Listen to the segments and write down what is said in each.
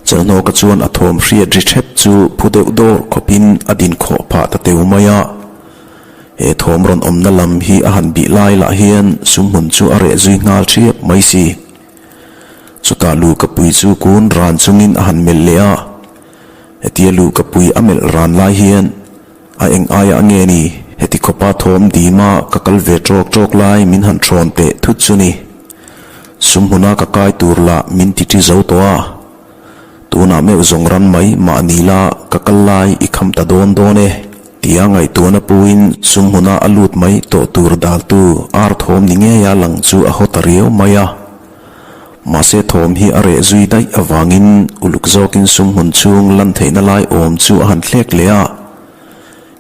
Chalhnawka chuan a thawm hriat ri ṭhep chu phu deuh dawr khawpin a din khawh phah ta teu mai a. He thawm rawn awmna lam hi a han bih lai lah hian sumhmun chu a reh zui nghal ṭhiap mai si. Chutah Lukapui chu kun ran chungin a han melh leh a. Hetia Lukapui a melh ran lai hian a eng aiah nge ni heti khawpa thawm dima ka kal ve ṭawk ṭawk lai min han ṭhawn teh thut chu ni. Sumhmuna ka kai tur lah min ti ṭi zo tawh a. Tunah meuh zawng ran mai mahni la ka kal lai i kham ta dawn dawn e tia ngaihtuahna puin sumhmuna a lut mai tawh tur daltu ar thawm ni ngeia lang chu a haw ta riau mai a. Mahse thawm hi a reh zui daih avangin uluk zawkin sumhmun chhung lan theihna lai awm chu a han thlek leh a.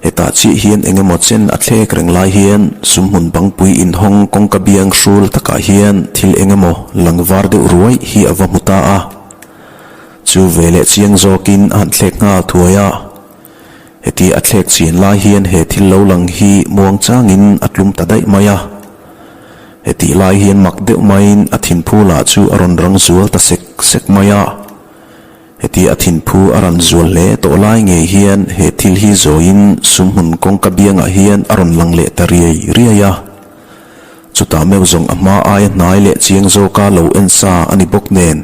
Hetah chiah hian eng emaw chen a thlek reng lai hian sumhmun bangpui inhawng kawngka biang hrul takah hian thil eng emaw lang var deuh ruai hi a va hmu ta a. Chu veleh chiang zawkin a han thlek nghal thuai a. Heti a thlek chian lai hian he thil lo lang hi muang changin a tlum ta daih mai a. Hetih lai hian mak deuh maiin a thinphu lah chu a rawn rang zual ta sek sek mai a. Heti a thinphu a rawn zual hle tawh lai ngei hian he thil hi zawiin sumhmun kawngka biangah hian a rawn lang leh ta riai riai a. Chutah meuh zawng a hma aia hnai leh chiang zawka lo en sa a ni bawk nen,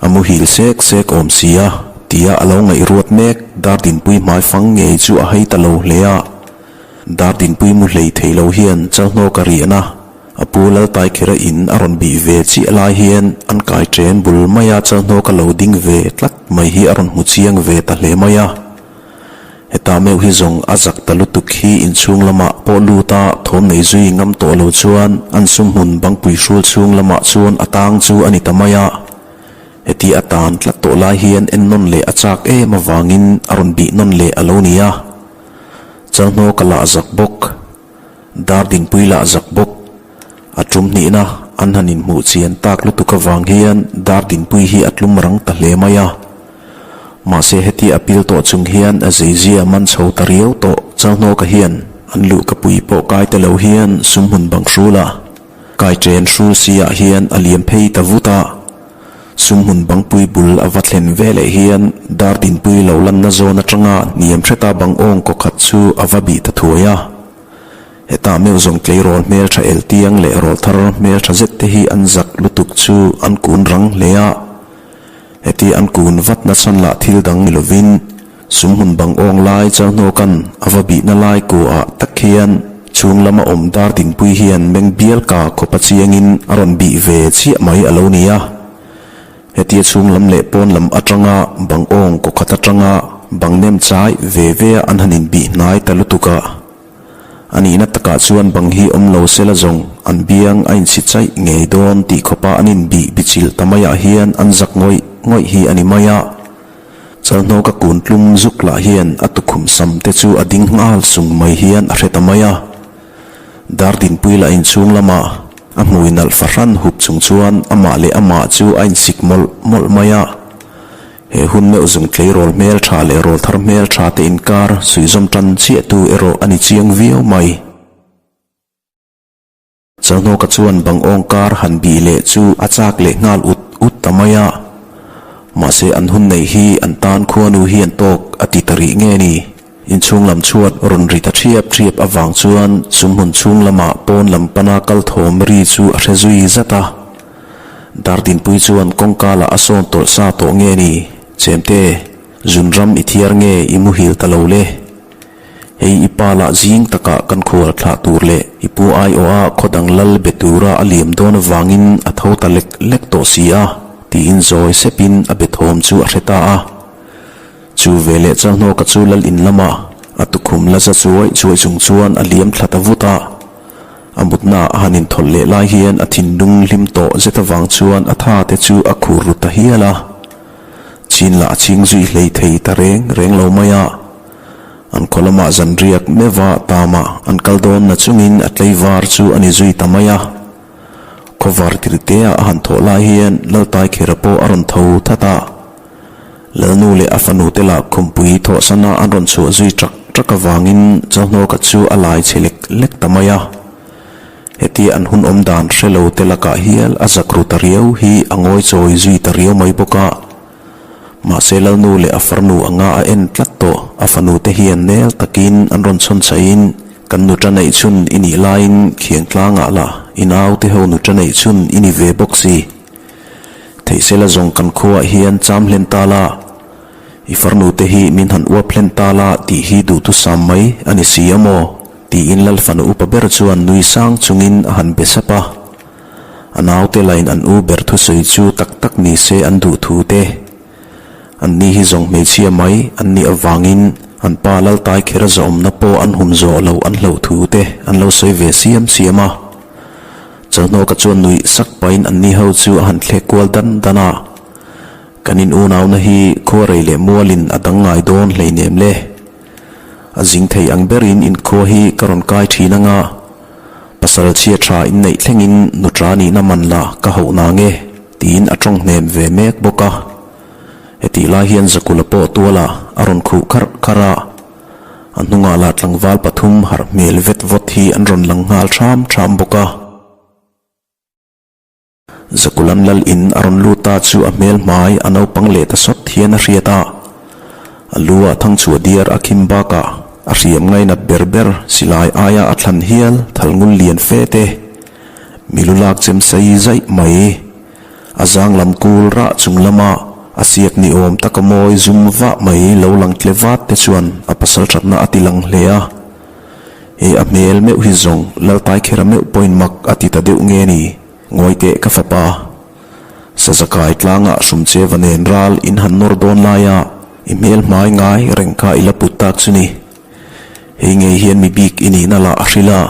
a muhil sek sek awm si a, tia a lo ngaihruat mek Dardinpui hmaifang ngei chu a hei ta lo hle a. Dardinpui mu hlei thei lo hian Chalhnawka riahna A pu Laltaikhera in a rawn bih ve chiah lai hian an kai chen bul maia Chalhnawka lo ding ve tlat mai hi a rawn hmu chiang ve ta hle mai a. Heta meuh hi zawng a zak ta lutuk hi inchhung lamah pawh lut a thawm nei zui ngam tawh lo chuan an sumhmun bangpui hrul chhung lamah chuan a tang chu a ni ta mai a. Heti a tan tlat tawh lai hian en nawn leh a chak em avangin a rawn bih nawn leh a lo ni a. Chalhnawka lah zak bawk. Dar dingpui lah zak bawk. A tum hnihna an han inhmuh chian tak lutuk avang hian dar dingpui hi a tlum rang ta hle mai a. Mahse heti a pil tawh chung hian a zeizia man chho ta riau tawh Chalhnawka hian an luhkapui pawh kai ta lo hian sumhmun bang hrul a kai chen hrul si ah hian a liam phei ta vut a. Sumhmun bangpui bul a va thlen veleh hian dar dinpui lo lanna zawn atanga hniam hreta bang awng kaw khat chu a va bih ta thuai a. Hetah meuh zawng tleirawl hmeltha eltiang leh rawlthar hmeltha zet te hi an zak lutuk chu an kun rang hle a. Heti an kun vat nachhan lah thil dang ni lovin sumhmun bang awng lai Chalhnawka'n a va bihna lai kuah tak hian chhung lama awm dar dinpui hian meng bial ka khawpa chiangin a rawn bih ve chiah mai a lo ni a. Hetia chhung lam leh pawn lam atanga bang awng kaw khat atanga bang nem chai ve ve a an han inbih hnai ta lutuk a. A nihna takah chuan bang hi awm lo sela zawng an biang a inchhi chaih ngei dawn tih khawpa an inbih bichilh ta maiah hian an zak ngawih ngawih hi a ni mai a. Chalhnawka kun tlum zuk lah hian a tukhum sam te chu a ding nghal sung mai hian a hre ta mai a. Dardinpui lah inchhung lamah a hmui nalh fahran hup chung chuan amah leh amah chu a insik mawlh mawlh mai a. He hun meuh zung tleirawl hmel tha leh rawl thar hmel tha te inkar suihzawm tan chiahtu erawh a ni chiang viau mai. Chalhnawka chuan bang awng kar han bih leh chu a chak leh nghal ut ut ta mai a. Mahse an hun neih hi an tan khuanu hian tawk a ti ta rih nge ni? Inchhung lam chhuat rawn ri ta thiap thiap avang chuan sumhmun chhung lamah pawn lam pana kal thawm ri chu a hre zui zat a. Dardinpui chuan kawngka lah a sawn tawlh sa tawh nge ni? Chemte, zunram i thiar nge i muhil ta lo le? Hei i pa lah zing takah kan khual thlah tur leh i pu aiawha khaw dang lal be tura a liam dawn avangin a tho ta lek lek tawh si a, tiin zawi sepin a be thawm chu a hre ta a. Chu veleh Chalhnawka chu lal in lamah a tukhum la za chuai chuai chung chuan a liam thla ta vut a. A mutnaah a han inthawlh leh lai hian a thinlung hlim tawh zet avang chuan a tha te chu a khur ru ta hial a. Chin lah a ching zui hlei thei ta reng reng lo mai a. An khaw lamah zanriak meuha tama an kal dawn na chungin a tleivar chu a ni zui ta mai a. Khawvar tirtea a han thawh lai hian Laltaikhera pawh a rawn tho that a. Lalnu leh a fanu te lah khumpui thawhsana an rawn chhuah zui ṭak ṭak avangin Chauhnawka chu a lai chhe lek lek ta mai a. Hetia an hun awm dan hre lo te lakah hial a zak ru ta riau hi a ngawi chawi zui ta riau mai bawk a. Mahse Lalnu leh a farnu anga a en tlat tawh a fanu te hian nel takin an rawn chhawn chhain kan nuṭa neih chhun i nih laiin khiang tlangah lah i naute ho nuṭa neih chhun i ni ve bawk si. Theihsela zawng kan khuaah hian cham hlen ta la, i farnu te hi min han uap hlen ta la tih hi duhthusam mai a ni si a maw? tiin Lal fanu upa ber chuan nui sang chungin a han be sap a. A naute lain an u ber thusawi chu tak tak ni se an duh thu te. An ni hi zawng hmeichhia mai an nih avangin an pa lal tai kher zawmna pawh an hum zawh loh an hlauh thu te an lo sawi ve siam siam a. Chawhnawka chuan nuih sak pahin an ni ho chu a han thlek kual dan dan a. Kan in unauna hi khuarei leh mualin a dang ngai dawn hleinem le. A zing thei ang berin inkhua hi ka rawn kai thin anga. Pasal chhia tha inneih thlengin nutra nihna man la ka hauh na nge tiin a tawng hnem ve mek bawk a. Hetih lai hian Zakula pawh tualah a rawn khuh kharh kharh a, a hnungah lah tlangval pathum harh hmel vet vawt hi an rawn lang nghal ṭham ṭham bawk a. Zakulan lal in a rawn lut ta chu a hmel hmai a naupang leh ta sawt hian a hriat a. A lu ah thangchhuah diar a khim bakah a hriam ngainat ber ber silai aia a thlan hial thal ngul lian fe te milu lak chem sei zaih mai. A zang lam kul rah chung lama a siak ni awm taka mawi zum vah mai lo lang tle vat te chuan a pasal thatna a ti lang hle a. He a hmel meuh hi zawng Laltaikhera meuh pawhin mak a ti ta deuh nge ni? Ngawi teh ka fapa, Sazakai tlangah Hrumcheva nen ral in han nawr dawn laia i hmel hmai ngai reng kha i la put tak chu ni. Hei ngei hian mi bik i nihna lah a hrilh a,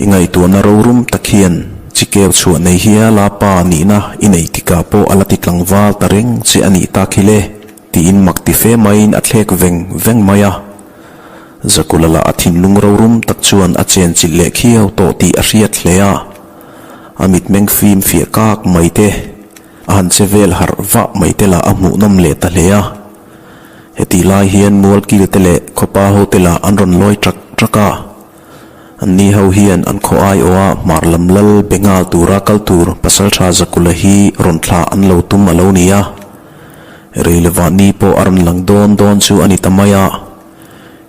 i ngaihtuahna rorum tak hian chikeu chhuah nei hiala pa nihna i nei tikah pawh a la ti tlangval ta reng che a nih tak hi le, tiin mak ti fe maiin a thlek veng veng mai a. Zakula lah a thinlung rorum tak chuan a chenchilh leh khiau tawh tih a hriat hle a. A mitmeng fim fiah kak mai te, a han che vel harh vah mai te lah a hmuhnawm leh ta hle a. Hetih lai hian mualkil te leh khawpa ho te lah an rawn lawi ṭak ṭak a. Anni ho hian an khaw aiawha hmar lam lal be nghal tura kal tur Pasalṭha Zakula hi rawn thlah an lo tum a lo ni a. Reilova ni pawh a rawn lang dawn dawn chu a ni ta mai a.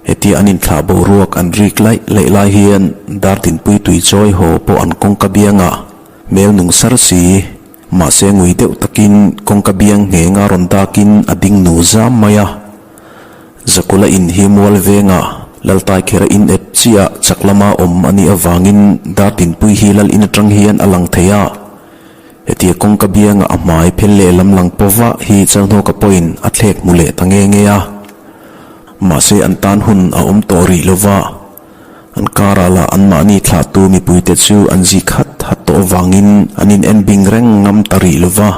Hetia an inthlah boruak an rik laih laih lai hian Dartinpui tui chawi haw pawh an kawngka biangah hmel nung sar si, mahse ngui deuh takin kawngka biang nghenga rawn dakin a ding nu zam mai a. Zakula in hi mual vengah Laltaikhera in ep chiah chak lama awm a nih avangin Dartinpui hi lal in atang hian a lang thei a. Hetia kawngka biangah a hmai phel lehlam lang pawh vah hi Chalhnawka pawhin a thlek hmu leh ta nge nge a. Mahse an tan hun a awm tawh rih lo va, an karah lah anmahni thlahtu mipuite chu an zik hat hat tawh avangin an in en bing reng ngam ta rih lo va.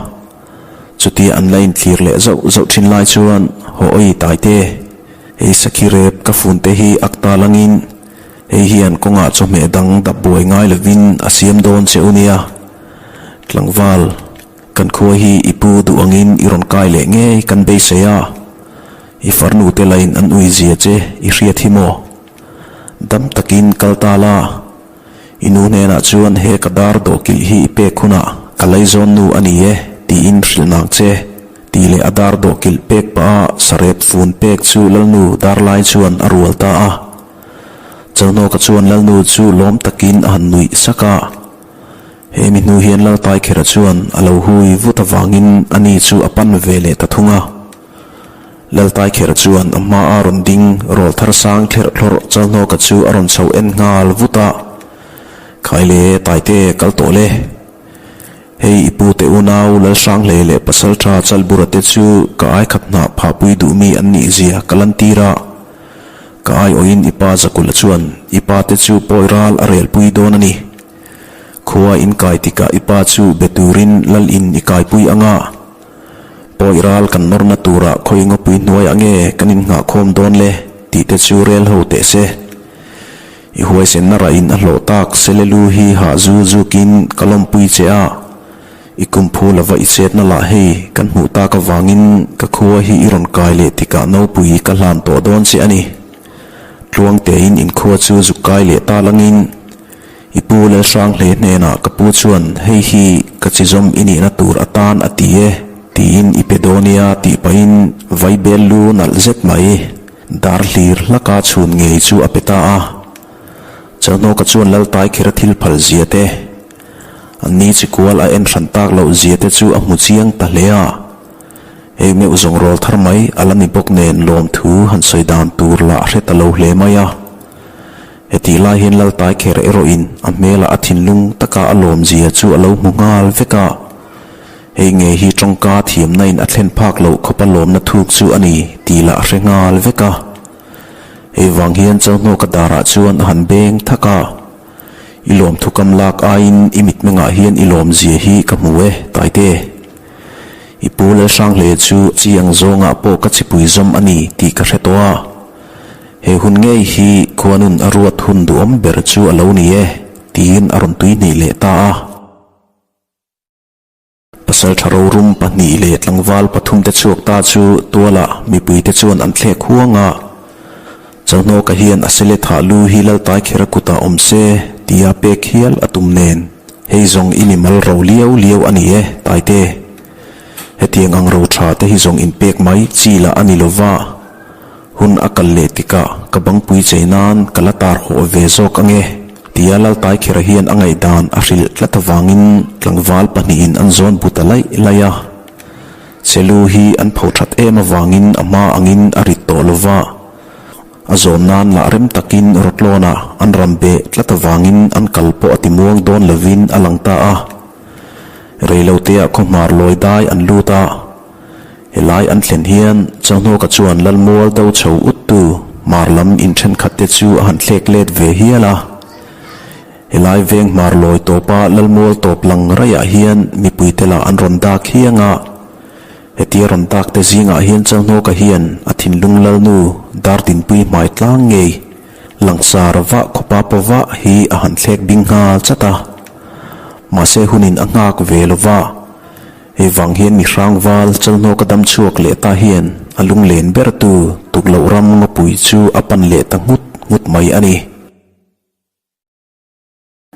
Chutia an la inthlir leh zauh zauh thin lai chuan, Haw awi Taite, hei sakhi rep ka fun te hi ak ta langin hei hian kawngah chawhmeh dang dap buai ngai lovin a siam dawn che u nia. Tlangval. Kan khua hi i pu duh angin i rawn kai leh ngei kan beisei a, i farnu te lain an ui zia che i hriat hi maw? Dam takin kal ta la, i nu hnenah chuan he ka dar dawhkilh hi i pek hunah ka laizawn nu a ni e tiin hrilh nang che tih leh a dar dawhkilh pek pah a sarep fun pek chu Lalnu dar lai chuan a rual ta a. Chalhnawka chuan Lalnu chu lawm takin a han nuih sak a. He mi hnu hian Laltaikhera chuan a lo hui vut avangin a ni chu a pan ve leh ta thung a. Laltaikhera chuan a hma a rawn ding rawl thar sang thlerh thlawrh Chalhnawka chu a rawn chho en nghal vut a, Khai le, Taite, kal tawh le. Hei i pute unau Lalhranghlei leh Pasaltha Chalbura te chu ka aikhat hnah phahpui duhmi an nih zia ka lantir a. Ka aiawhin i pa Zakula chuan i pa te chu pawi ral a relpui dawn a ni. Khua in kai tikah i pa chu be turin lal in i kaipui ang a, pawi ral kan nawrna turah khawi ngawpui hnuaiah nge kan innghahkhawm dawn le tih te chu rel ho teh se. I huaisenna rahin a hlawh tak sele lu hi hah zu zukin ka lawmpui che a, i kumphu lova i chetna lah hei kan hmuh tak avangin ka khua hi i rawn kai leh tikah nopui ka hlan tawh dawn che a ni. Tluangtein inkhua chu zuk kai leh ta langin. I pu Lalhranghlei hnenah ka pu chuan hei hi ka chizawm i nihna tur atan a ti e. Tiin i pe dawn nia tih pahin vaibel lu nalh zet mai dar hlir hlaka chhun ngei chu a pe ta a. Chalhnawka chuan Laltaikhera thil phal zia te, an ni chi kual a en hran tak loh zia te chu a hmu chiang ta hle a. Hei meuh zawng rawl thar mai a la ni bawk nen lawmthu han sawi dan tur lah hre ta lo hle mai a. Hetih lai hian Laltaikher erawhin a hmelah a thinlung taka a lawmzia chu a lo hmu nghal vek a. Hei ngei hi tawngka thiamna in a thlen phak loh khawpa lawmna thuk chu a ni tih lah a hre nghal vek a. Hei vang hian Chauhnawka darah chuan a han beng thak a, I lawmthu kam lak aiin i mitmengah hian i lawmzia hi ka hmu e, Taite. I pu Lalhranghle chu chi ang zawngah pawh ka chipui zawm a ni tih ka hre tawh a. He hun ngei hi khuanun a ruat hun duhawm ber chu a lo ni e, tiin a rawn tuihnih leh ta a. Pasalṭha rorum pahnih leh tlangval pathumte chhuak ta chu tualah mipuite chuan an thlek huang a. Chauhnawka hian a sele thah lu hi Laltaikhera kutah awm se tia pek hial a tum nen, Hei zawng i mimal ro liau liau a ni e, Taite. Hetiang ang ro ṭha te hi zawng inpek mai chi lah a ni lova. Hun a kal leh tikah ka bangpui chei nan ka la tar hawh ve zawk ange, tia Laltaikhera hian a ngaihdan a hrilh tlat avangin tlangval pahnihin an zawn bu ta laih laih a. Selu hi an pho that em avangin a hma angin a rit tawh lova, a zawn nan lah rem takin rawtlawnah an ram beh tlat avangin an kal pawh a ti muang dawn lovin a lang ta a. Reiloteah khawhmar lawi dai an lut a. Helai an thlen hian Chauhnawka chuan Lalmual do chho uttu hmar lam in thenkhat te chu a han thlek let ve hial a. Helai veng hmar lawi tawpa Lalmual tawp lang raiah hian mipui te lah an rawn dak hiang a. Hetia rawn dak te zingah hian Chauhnawka hian a thinlung Lalnu Dartinpui hmai tlang ngei langsar vah khawpa pawh vah hi a han thlek bing nghal chat a. Mahse hunin a nghak ve lova. Hei vang hian mi hrangval Chalhnawka dam chhuak leh ta hian a lunglen bertu tukloh ram ngawpui chu a pan leh ta nghut nghut mai a ni.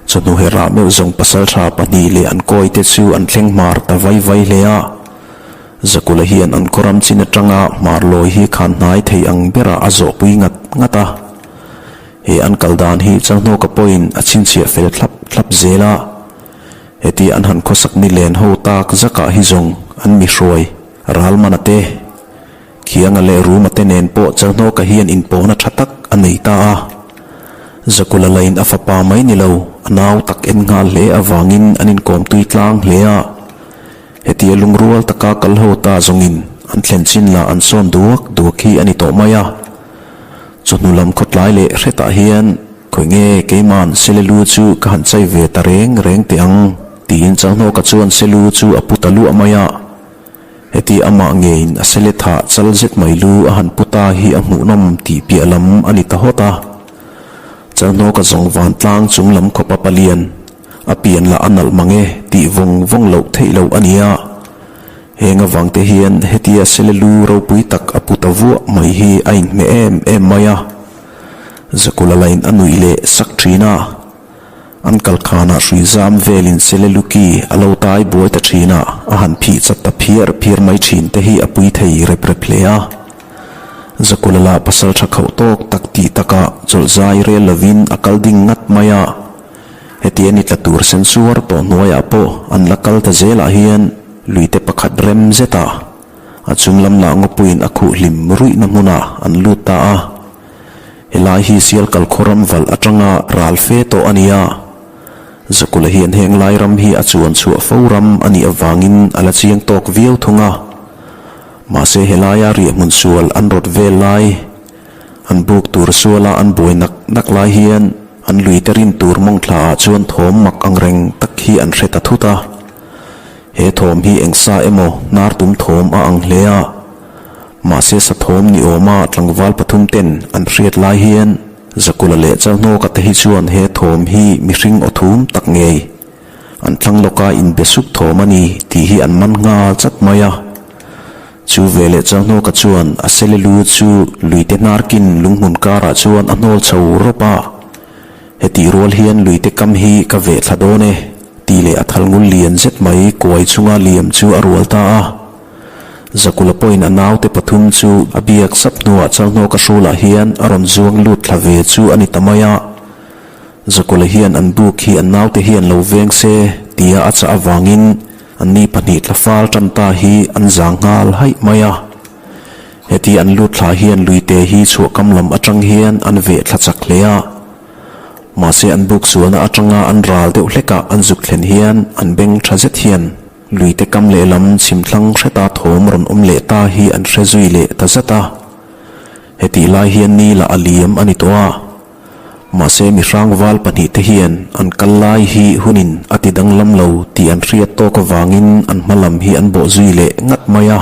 Chawhnu herah meuh zawng pasaltha pahnih leh an kawite chu an thleng hmar ta vai vai hle a. Zakula hian an khawram chin atanga hmar lawi hi khan hnai thei ang berah a zawhpui ngat ngat a. He an kal dan hi Chalhnawka pawhin a chhinchhiah fel thlap thlap zel a. Heti an han khawsak ni len ho tak zakah hi zawng an mi hruai Ralmana te, Khianga leh Ruma te nen pawh Chalhnawka hian inpawhna tha tak a nei ta a. Zakula lain a fapa mai ni lo, a nau tak en nghal hle avangin an inkawm tui tlang hle a. Hetia lungrual taka kal ho ta zawngin an thlen chin lah an sawn duak duak hi a ni tawh mai a. Chawhnu lam khawtlai leh hretah hian Khawi nge keiman Selelu chu ka han chai ve ta reng reng teh ang tiin Changhnawka chuan Selu chu a pu ta luah mai a. Heti amah ngeiin a sele thah chal zet mai lu a han pu ta hi a hmuhnawm tih piah lam a ni ta hawt a. Changhnawka zawng vantlang chung lam khawpa palian a pian lah a nalh mang e tih vawng vawng loh theih loh a ni a. Heng avang te hian hetia Selelu ropui tak a pu ta vuah mai hi a inhmeh em em mai a. Zakula lain a nuih leh sak thin a, an kalkhanah hrui zam velin Seleluki a lo tai buai ta thin a, a han phih chat ta phiar phiar mai thin te hi a pui thei rep rep hle a. Zakula lah pasal tha khauh tawk tak tih takah chawlh zai rel lovin a kal ding ngat mai a, hetia ni tla tur sen suar tawh hnuaiah pawh an la kal ta zelah hian luite pakhat rem zetah A chung lam lah ngawpuiin a khuh hlim ruihna hmunah an lut ta a. Helai hi Sialkal khaw ram valh atanga ral fe tawh a ni a. Zakula hian heng lai ram hi a chuan chhuah fo ram a nih avangin a la chiang tawk viau thung a. Mahse helaia riahhmun sual an rawt vel lai, an buk tur suala an buai nak nak lai hian an luite rin tur mawng thlaah chuan thawm mak angreng tak hi an hre ta thut a. He thawm hi eng sa emaw hnar tum thawm a ang hle a, mahse sa thawm ni awma tlangval pathum ten an hriat lai hian Zakula leh Chalhnawka te hi chuan he thawm hi mihring aw thum tak ngei an thlang lawka inbe sup thawm a ni tih hi an man nghal chat mai a. Chu veleh Chalhnawka chuan a sele lu chu luite hnarkin lunghmun karah chuan a hnawl chho rawp a. Hetih rual hian luite kam hi ka veh thla dawn e, tih leh a thal ngul lian zet mai kuai chunga liam chu a rual ta a. Zakula pawhin a naute pathum chu a biak sap hnuah Chalhnawka hrulah hian a rawn zuang lut thla ve chu a ni ta mai a. Zakula hian an buk hi an naute hian lo veng se tia a chah avangin anni pahnih tla fal tan ta hi an zang nghal haih mai a. Heti an lut thla hian luite hi chhuahkam lam atang hian an veh thla chak hle a. Mahse an buk sualna atanga an ral deuh hlekah an zuk thlen hian an beng tha zet hian luite kam lehlam chhim thlang hreta thawm rawn awm leh ta hi an hre zui leh ta zat a. Hetih lai hian ni lah a liam a ni tawh a. Mahse mihrang val pahnihte hian an kal lai hi hunin a ti danglam lo tih an hriat tawk avangin an hma lam hi an bawh zui leh ngat mai a.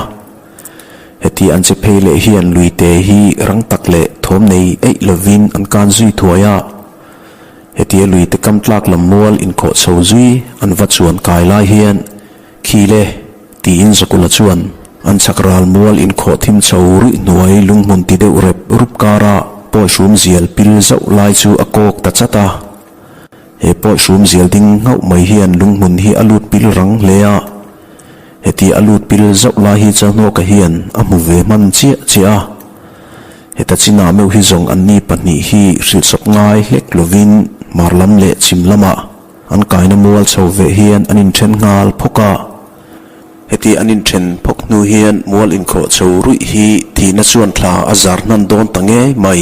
Heti an che phei leh hian luite hi rang tak leh thawm nei eih lovin an kan zui thuai a. Hetia luite kam tlak lam mual inkhawh chho zui an va chuan kai lai hian Khi le, tiin Zakula chuan an chhak ral mual inkhawh thim chho ruih hnuai lunghmun ti deuh rep rup kara pawi hrum zial pil zauh lai chu a kawk ta chat a. He pawi hrum zial ding nghauh mai hian lunghmun hi a lut pil rang hle a. Heti a lut pil zauh lai hi Chalhnawka hian a hmu ve hman chiah chiah a. Heta chinah meuh hi zawng anni pahnih hi hrilhsawp ngai hlek lovin hmar lam leh chhim lamah An kaina mual chho veh hian an inthen nghal phawk a. Heti an inthen phawk hnu hian mual inkhawh chho ruih hi thihna chuan thla a zar hnan dawn ta ngei mai.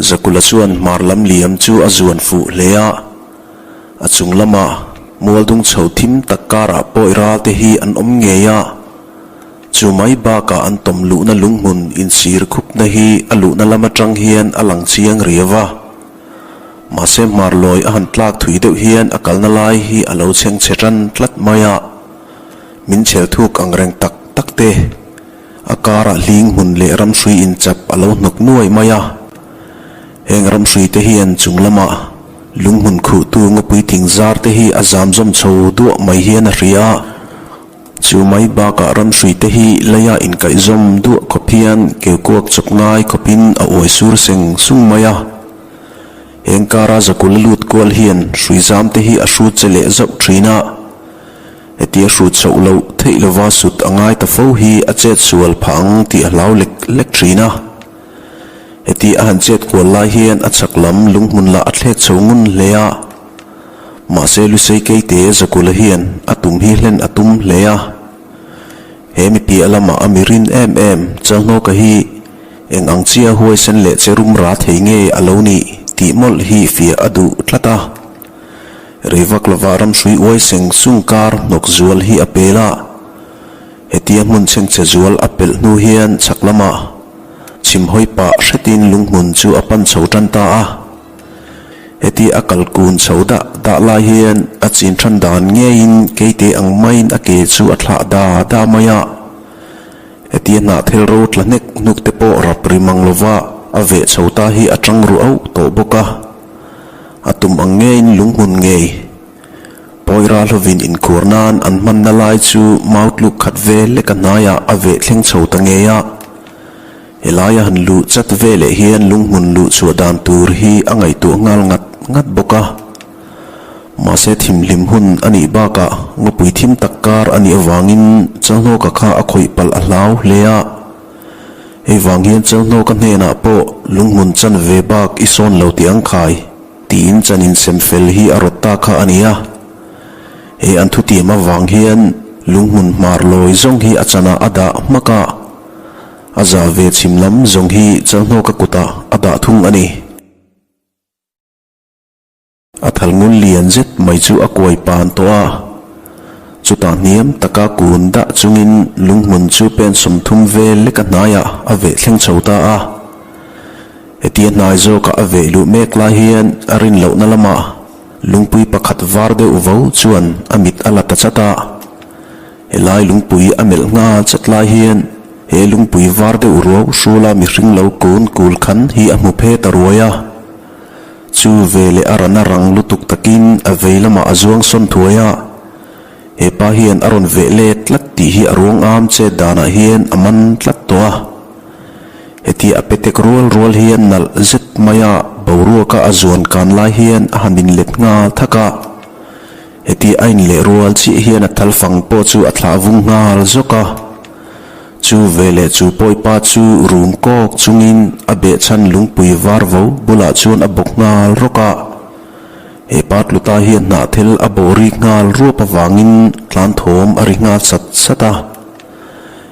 Zakula chuan hmar lam liam chu a zuan fuh hle a. A chung lama mual dung chho thim tak karah pawi ral te hi an awm ngei a. Chu mai bakah an tawm luhna lunghmun insir khupna hi a luhna lam atang hian a lang chiang riau a. Mahse hmarlawi a han tlak thui deuh hian a kalna lai hi a lo chheng chhe tan tlat mai a, min chhel thuk ang reng tak tak te. A karah hling hmun leh ramhrui inchap a lo hnawk nuai mai a. Heng ramhrui te hian chung lamah lunghmun khuhtu ngawpui thing zar te hi a zam zawm chho duah mai hian a hria a. Chu mai bakah ramhrui te hi leia inkaihzawm duah khawp hian keukuak chawp ngai khawpin a uai sur seng sung mai a. Heng kara zakul a lut kual hian hrui zam te hi a hrut che leh zauh thin a. Hetia hrut chhoh loh theih lova sut a ngai ta fo hi a chet sual phah ang tih a hlau lek lek thin a. Heti a han chet kual lai hian a chhak lam lunghmun lah a thlek chho ngun hle a. Mahse Lusei Keite Zakula hian a tum hi hlen a tum hle a. He mi piah lamah a mi rin em em Chalhnawka hi eng ang chia huaisen leh che rum ra thei nge a lo nih tih mawlh hi fiah a duh tlat a. Rei vak lova ramhrui uai seng sung kar hnawk zual hi a pel a. Hetia hmun chhengchhe zual a pelh hnu hian chhak lamah chhim hawi pah hretin lunghmun chu a pan chho tan ta a. Heti a kal kun chho dah dah lai hian a chin than dan ngeiin keite ang maiin a ke chu a thlah da da mai a. Hetia hnahthel ro tla hnek hnuk te pawh rap ri mang lova a veh chho ta hi a tang ru auh tawh bawk a. A tum ang ngeiin lunghmun ngei pawi ral hovin inkhuar nan an hmanna lai chu mau tluk khat vel lek a hnaiah a veh thleng chho ta ngei a. Helaia han luh chat veleh hian lunghmun luh chhuah dan tur hi a ngaihtuah nghal ngat ngat bawk a. Mahse thimhlim hun a nih bakah ngawpui thim tak kar a nih avangin Chalhnawka kha a khawih palh a hlau hle a. Hei vang hian Chalhnawka hnenah pawh lunghmun chan ve bak i sawn lo tih ang khai tiin chan insem fel hi a rawt ta kha a ni a. He an thutiam avang hian lunghmun hmar lawi zawng hi a chanah a dah hmak a. A za ve chhim lam zawng hi Chalhnawka kutah a dah thung a ni. A thal ngul lian zet mai chu a kuai pan tawh a, chutah hniam taka kun dah chungin lunghmun chu pen 30 vel leka hnaiah a veh thleng chho ta a. Hetia hnai zawkah a veh luh mek lai hian a rin lohna lamah lungpui pakhat var deuh vo chuan a mit a la ta chat a. Helai lungpui a melh nghal chat lai hian he lungpui var deuh ruau hrula mihring lo kun kul khan hi a hmu phe ta ruai a. Chu veleh a rana rang lutuk takin a vei lamah a zuang sawn thuai a. He pa hian a rawn veh let tlat tih hi a ruang am chet danah hian a man tlat tawh a. Hetia a petek rual rual hian nalh zet maia boruaka a zuan kan lai hian a han inlet nghal thak a. Heti a inleh rual chiah hian a thal fang pawh chu a thlah vung nghal zawk a. Chu veleh chu pawipa chu rum kawk chungin a behchhan lungpui var vo bulah chuan a bawk nghal rawk a. He pa tluta hian hnahthel a bawh rik nghal ruap avangin tlan thawm a ri nghal sat sat a.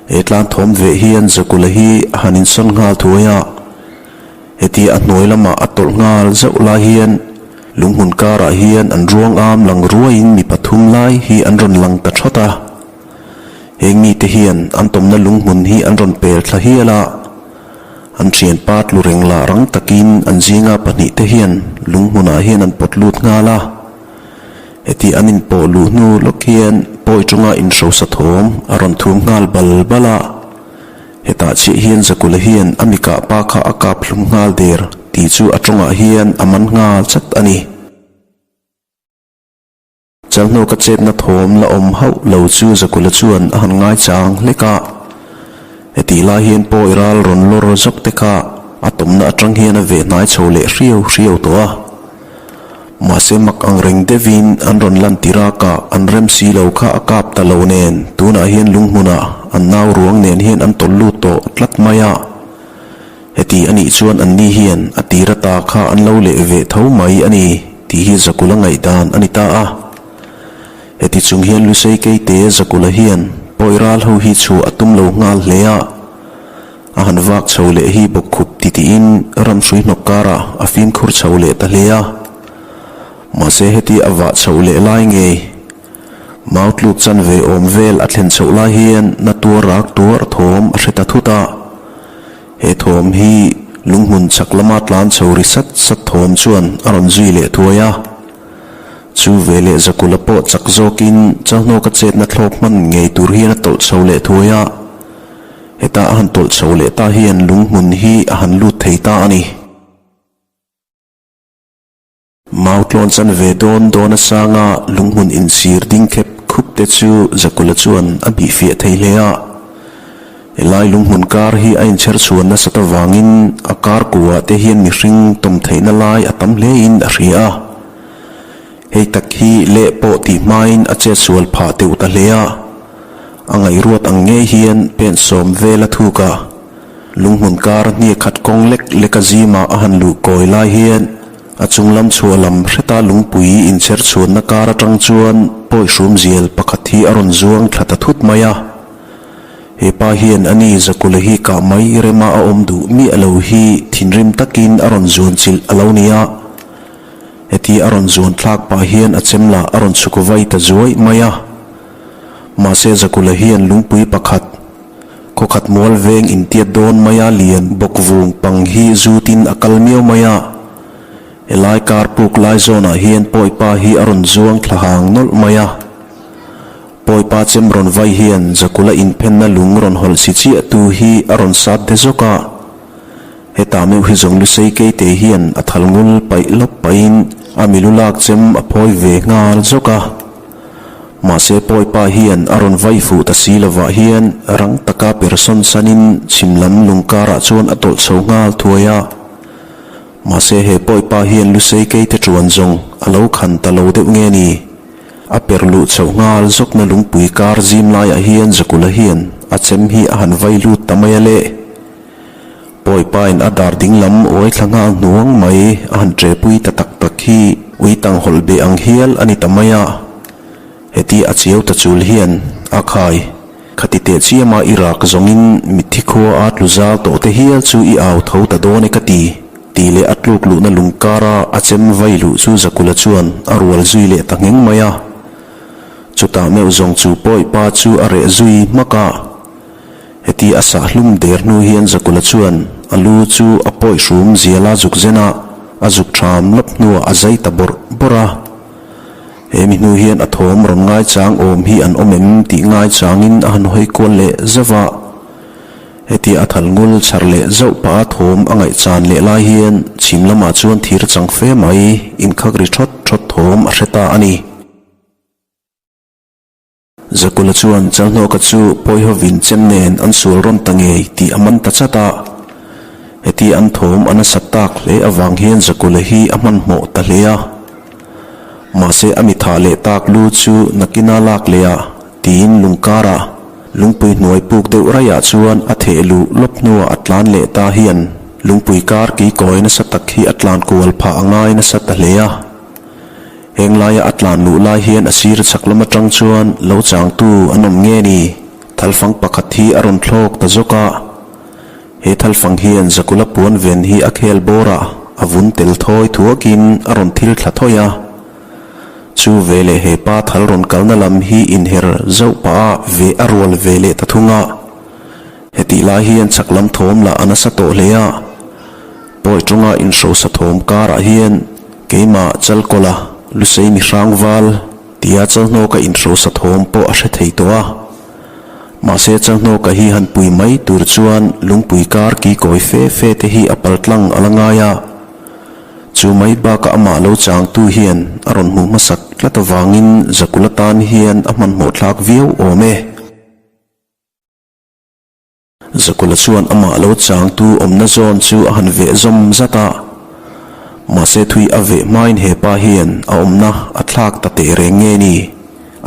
He tlan thawm veh hian Zakula hi a han insawn nghal thuai a. Hetia a hnuai lamah a tawlh nghal zauh lai hian lunghmun karah hian an ruang am lang ruaiin mi pathum lai hi an rawn lang ta thawt a. Heng mite hian an tawmna lunghmun hi an rawn pel thla hial a, an thianpa tlu reng lah rang takin an zinga pahnihte hian lunghmunah hian an pawt lut nghal a. Heti an inpawh luh hnu lawk hian pawi chunga inhrosa thawm a rawn thum nghal bal bal a. Hetah chiah hian Zakula hian a mi kah pa kha a kap hlum nghal der tih chu a tawngah hian a man nghal chat a ni. Chalhnawka chetna thawm la awm hauh lo chu Zakula chuan a han ngaichang hlek a. Hetih lai hian pawi ral rawn lawr zawk te kha a tawmna atang hian a veh hnai chho leh hriau hriau tawh a. Mahse mak ang reng deuhin an rawn lan tir a kah an rem si lo kha a kap ta lo nen tunah hian lunghmunah an nau ruang nen hian an tawlh lut tawh tlat mai a. Heti a nih chuan anni hian a tir ata kha an lo leh ve tho mai a ni tih hi Zakula ngaihdan a ni ta a. Heti chung hian Lusei Keite Zakula hian pawi ral ho hi chhuah a tum lo nghal hle a. A han vak chho leh hi bawkkhup titiin ramhrui hnawk karah a fimkhur chho leh ta hle a. Mahse heti a vah chhoh leh lai ngei. Mau tluk chanve awm vel a thlen chhoh lai hian na tuar rak tuar thawm a hre ta thut a. He thawm hi lunghmun chak lama tlan chho ri sat sat thawm chuan a rawn zui leh thuai a. Chu veleh Zakula pawh chak zawkin Chalhnawka chetna thlawp hman ngei tur hian a tawlh chho leh thuai a. Heta a han tawlh chho leh ta hian lunghmun hi a han lut thei ta a ni. Mau tlawn chan ve dawn dawn a sanga lunghmun insir ding khep khup te chu Zakula chuan a bih fiah thei hle a. Helai lunghmun kar hi a inchher chhuan nasat avangin a kar kuah te hian mihring tawm theihna lai a tam hlein a hria a. Hei tak hi leh pawh tih hmain a chetsual phah teuh ta hle a. A ngaihruat ang ngei hian pen sawm vel a thuk a. Lunghmun kar hniak khat kawng lek lek a zimah a han luh kawi lai hian a chung lam chhuah lam hreta lungpui inchher chhuanna kar atang chuan pawi hrum zial pakhat hi a rawn zuang thla ta thut mai a. He pa hian a ni Zakula hi kah mai rema a awm duh miah lo hi thinrim takin a rawn zuan chilh a lo ni a. Heti a rawn zuan thlak pah hian a chem lah a rawn chhuk vai ta zuai mai a. Mahse Zakula hian lungpui pakhat Khawkhat mual veng intiat dawn maia lian bawk vung pang hi zutin a kal miau mai a. Helai kar puk lai zawnah hian Pawipa hi a rawn zuang thla hang nawlh mai a. Pawipa chem rawn vai hian Zakula inphenna lung rawn hawlh si chiah tu hi a rawn sat de zawk a. Hetah meuh hi zawng Lusei Keite hian a thal ngul paih lawp pahin a milu lak chem a phawi ve nghal zawk a. Mahse Pawipa hian a rawn vai fuh ta si lovah hian rang taka persawn sanin chhim lam lung karah chuan a tawlh chho nghal thuai a. Mahse he Pawipa hian Lusei Keite ṭuan zawng a lo khan ta lo deuh nge ni? A per luh chhoh nghal zawkna lungpui kar zim laiah hian Zakula hian a chem hi a han vai lut ta mai a le. Pawipain a dar dinglam uai thla nghal hnuang mai a han ṭepui ta tak tak hi ui tang hawlh beh ang hial a ni ta mai a. Heti a chiau ta chul hian a khai. Khati teh chiama i rak zawngin mitthi khua a tlu zal tawh te hial chu i au tho ta dawn e ka ti, tih leh a tluk luhna lung kara a chem vai luh chu Zakula chuan a rual zui leh ta ngheng mai a. Chutah meuh zawng chu Pawipa chu a reh zui hmak a. Heti a sah hlum der hnu hian Zakula chuan a lu chu a pawi hrum zial a zuk zen a, a zuk tham lawp hnuah a zai ta bawrh bawrh a. He mi hnu hian a thawm rawn ngaichang awm hi an awm em tih ngaichangin a han hawi kual leh zauh a. Heti a thal ngul chhar leh zauh pah a thawm a ngaihchan leh lai hian chhim lamah chuan thir chang fe mai inkhak ri thawt thawt thawm a hre ta a ni. Zakula chuan Chalhnawka chu Pawihovin chem nen an sual rawn ta ngei tih a man ta chat a. Heti an thawm a nasat tak hle avang hian Zakula hi a hmanhmawh ta hle a. Mahse a mi thah leh tak lu chu nakina lak leh ah tiin lung karah lungpui hnuai puk deuh raih ah chuan a theh luh lawp hnuah a tlan leh ta hian lungpui kar keikawi nasa tak hi a tlan kual phah a ngai nasa ta hle a. Heng laia a tlan luh lai hian a sir chhak lam atang chuan lo changtu an awm nge ni? Thalfang pakhat hi a rawn thlawk ta zawk a. He thalfang hian Zakula puan ven hi a khel bawr a, a vun tel thawi thuakin a rawn thil thla thawi a. Chu veleh he pa thal rawn kalna lam hi inher zauh pah a veh a rual ve leh ta thung a. Hetih lai hian chhak lam thawm lah a nasa tawh hle a. Pawi tawnga inhrosa thawm karah hian keimah Chalkawla Lusei mi hrangval tia Chalhnawka inhrosa thawm pawh a hre thei tawh a. Mahse Chalhnawka hi han pui mai tur chuan lungpui kar kikawi fe fe te hi a paltlang a la ngai a. Chu mai bakah amah lo changtu hian a rawn hmuh hmasak tlat avangin Zakula tan hian a hmanhmawh thlak viau awm e. Zakula chuan amah lo changtu awmna zawn chu a han veh zawm zat a, mahse thui a veh hmain he pa hian a awmna a thlak ta teh reng nge ni?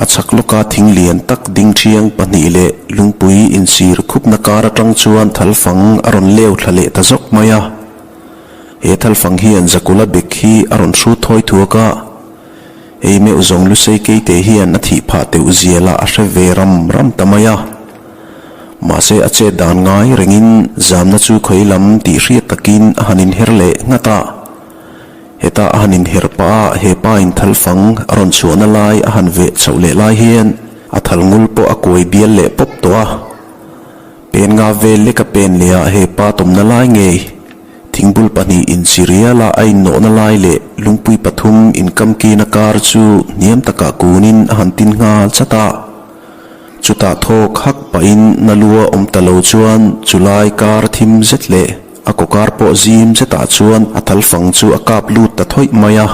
A chhak lawka thing lian tak ding thiang pahnih leh lungpui insir khupna kar atang chuan thalfang a rawn leu thla leh ta zawk mai a. He thalfang hian Zakula bek hi a rawn hrut thawi thuak a, hei meuh zawng Lusei keite hian a thih phah teuh zia lah a hre ve ram ram ta mai a. Mahse a chet dan ngai rengin zamna chu khawi lam tih hriat takin a han inher leh nghat a. Heta a han inher pah a he pa in thal fang a rawn chhuahna lai a han veh chhoh leh lai hian a thal ngul pawh a kuai bial leh pawp tawh a. Pen nga vel lek a pen leh ah he pa tawmna lai ngei thingbul pahnih inchi rial a a innawhna lai leh lungpui pathum inkamkina kar chu hniam takah kunin a han tin nghal chat a. Chutah thawk hak pahin na lua awm ta lo chuan chulai kar thim zet leh a kaw kar pawh zim zetah chuan a thal fang chu a kap lut ta thawih mai a.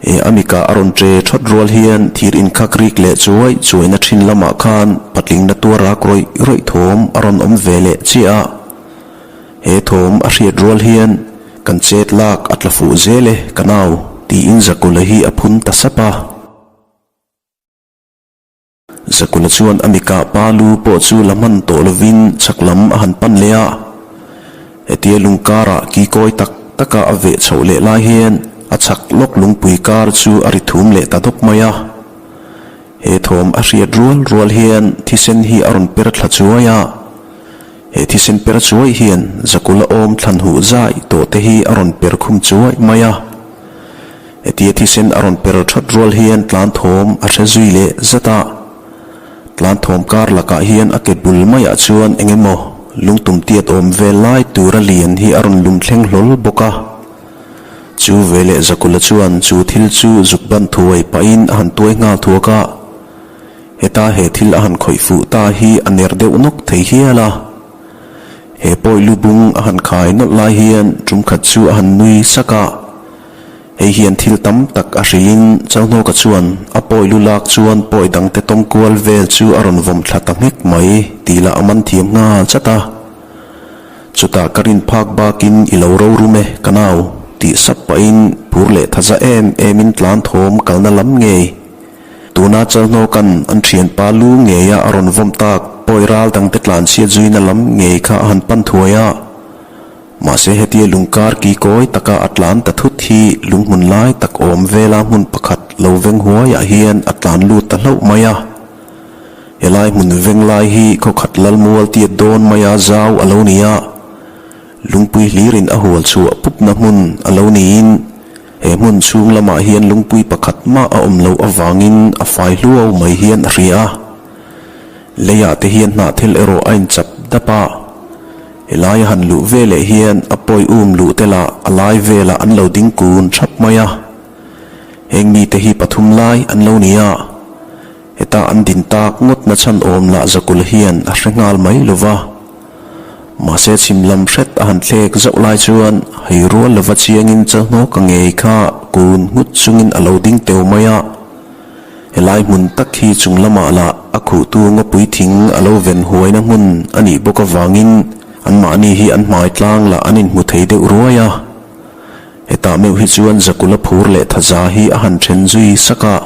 He a mikah a rawn ṭe ṭhawt rual hian thir inkhak rik leh chuai chuaina ṭhin lamah khan patling na tuar rak rawih rawih thawm a rawn awm ve leh chiah a. He thawm a hriat rual hian kan chet lak a tla fuh zel e ka nau tiin Zakula hi a phun ta sap a. Zakula chuan a mikah pa lu pawh chu la hman tawh lovin chhak lam a han pan leh a. Hetia lung karah kikawi tak taka a veh chhoh leh lai hian a chhak lawk lungpui kar chu a ri thum leh ta dawp mai a. He thawm a hriat rual rual hian thisen hi a rawn per thla chuai a. He thisen per chuai hian Zakula awm thlan huh zai tawh te hi a rawn per khum chuai mai a. Hetia thisen a rawn per that rual hian tlan thawm a hre zui leh zat a. Tlan thawm kar lakah hian a ke bul maiah chuan eng emaw lungtum tiat awm vel lai tura lian hi a rawn lum thleng hlawl bawk a. Chu veleh Zakula chuan chu thil chu zuk ban thuai pahin a han tuai nghal thuak a. Heta he thil a han khawih fuh ta hi a ner deuh nawk thei hial a. He pawi lu bung a han khai nawlh lai hian tum khat chu a han nui sak a. Hei hian thil tam tak a hrilhin Chalhnawka chuan a pawi lu lak chuan pawi dangte tawm kual vel chu a rawn vawm thla ta nghek mai tih lah a man thiam nghal chat a. Chutah ka rin phak bakin i lo ro rum e ka nau tih sap pahin phur leh thaza em emin tlan thawm kalna lam ngei. Tuna Chalhnawka'n an thianpa lu ngeia a rawn vawm tak pawi ral dangte tlanchhiat zuina lam ngei kha a han pan thuai a. Mahse hetia lungkar ki kawi taka a tlan ta thut hi lunghmun lai tak awm vela hmun pakhat lo veng huaiah hian a tlan lut ta hlauh mai a. Helai hmun veng lai hi khawkhat lalmual tiat dawn maia zau a lo ni a, lungpui hlirin a hual chhuah pupna hmun a lo niin he hmun chhung lamah hian lungpui pakhat mah a awm loh avangin a fai hluau mai hian a hria a. Leiah te hian hnahthel erawh a inchap dap a. Helai a han luh ve leh hian a pawi um luh te lah a lai velah an lo ding kun thap mai a. Heng mite hi pathum lai an lo ni a. Heta an din tak ngawt na chhan awm lah Zakul hian a hre nghal mai lo va. Mahse chhim lam hret a han thlek zauh lai chuan hei rual lova chiangin Chalhnawka ngei kha kun nghut chungin a lo ding teu mai a. Helai hmun tak hi chung lamah lah a khuhtu ngawpui thing a lo ven huaina hmun a nih bawk avangin anmahni hi an hmai tlang lah an inhmu thei deuh ruai a. Hetah meuh hi chuan Zakula phur leh thaza hi a han then zui sak a.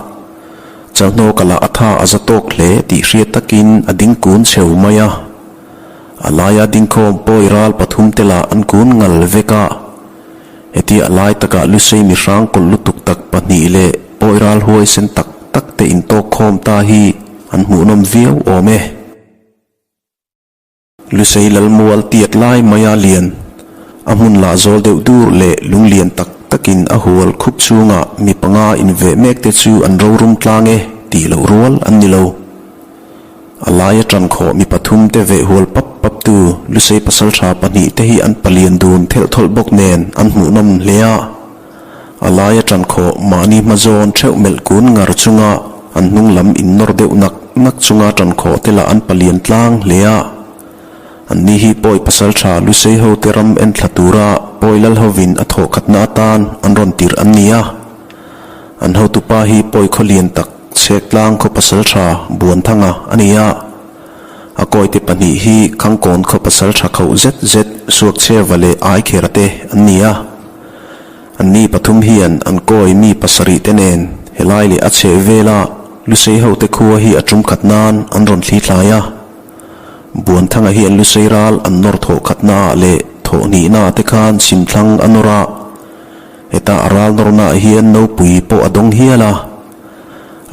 Chalhnawka lah a tha a za tawk hle tih hriat takin a ding kun cheu mai a. A laia dingkhawm pawi ral pathumte lah an kun ngal vek a. Hetia a lai takah Lusei mihrang kawlh lutuk tak pahnih leh pawi ral huaisen tak tak te intawk khawm ta hi an hmuhnawm viau awm e. Lusei Lalmual tiat lai maia lian, a hmun lah zawl deuh dur leh lung lian tak takin a hual khup chhungah mi panga inveh mek te chu an rorum tlang e tih loh rual an ni lo. A laia tan khawh mi pathum te veh hual pap pap tu Lusei pasaltha pahnih te hi an palian dun thelh thawlh bawk nen an hmuhnawm hle a. A laia tan khawh mahni hma zawn theuh melh kun ngar chunga an hnung lam innawr deuh nak nak chunga tan khawh te lah an palian tlang hle a. Anni hi pawi pasaltha Lusei ho te ram en thla tura pawi lal hovin a thawh khatna atan an rawn tirh an ni a. An hotupa hi pawi khaw lian tak chhek tlang khaw pasaltha Buanthanga a ni a. A kawite pahnih hi Khangkawn khaw pasaltha khauh zet zet Suakchheva leh Aikhera te an ni a. Anni pathum hian an kawi mi pasarih te nen helai leh a chheh vela Lusei hote khua hi a tum khat nan an rawn thli thlai a. Buanthanga hian Lusei ral an nawr thawh khatna ah leh thawh hnihna ah te khan chhimthlang a nawr a. Heta a ral nawrna ah hian nopui pawh a dawng hial a.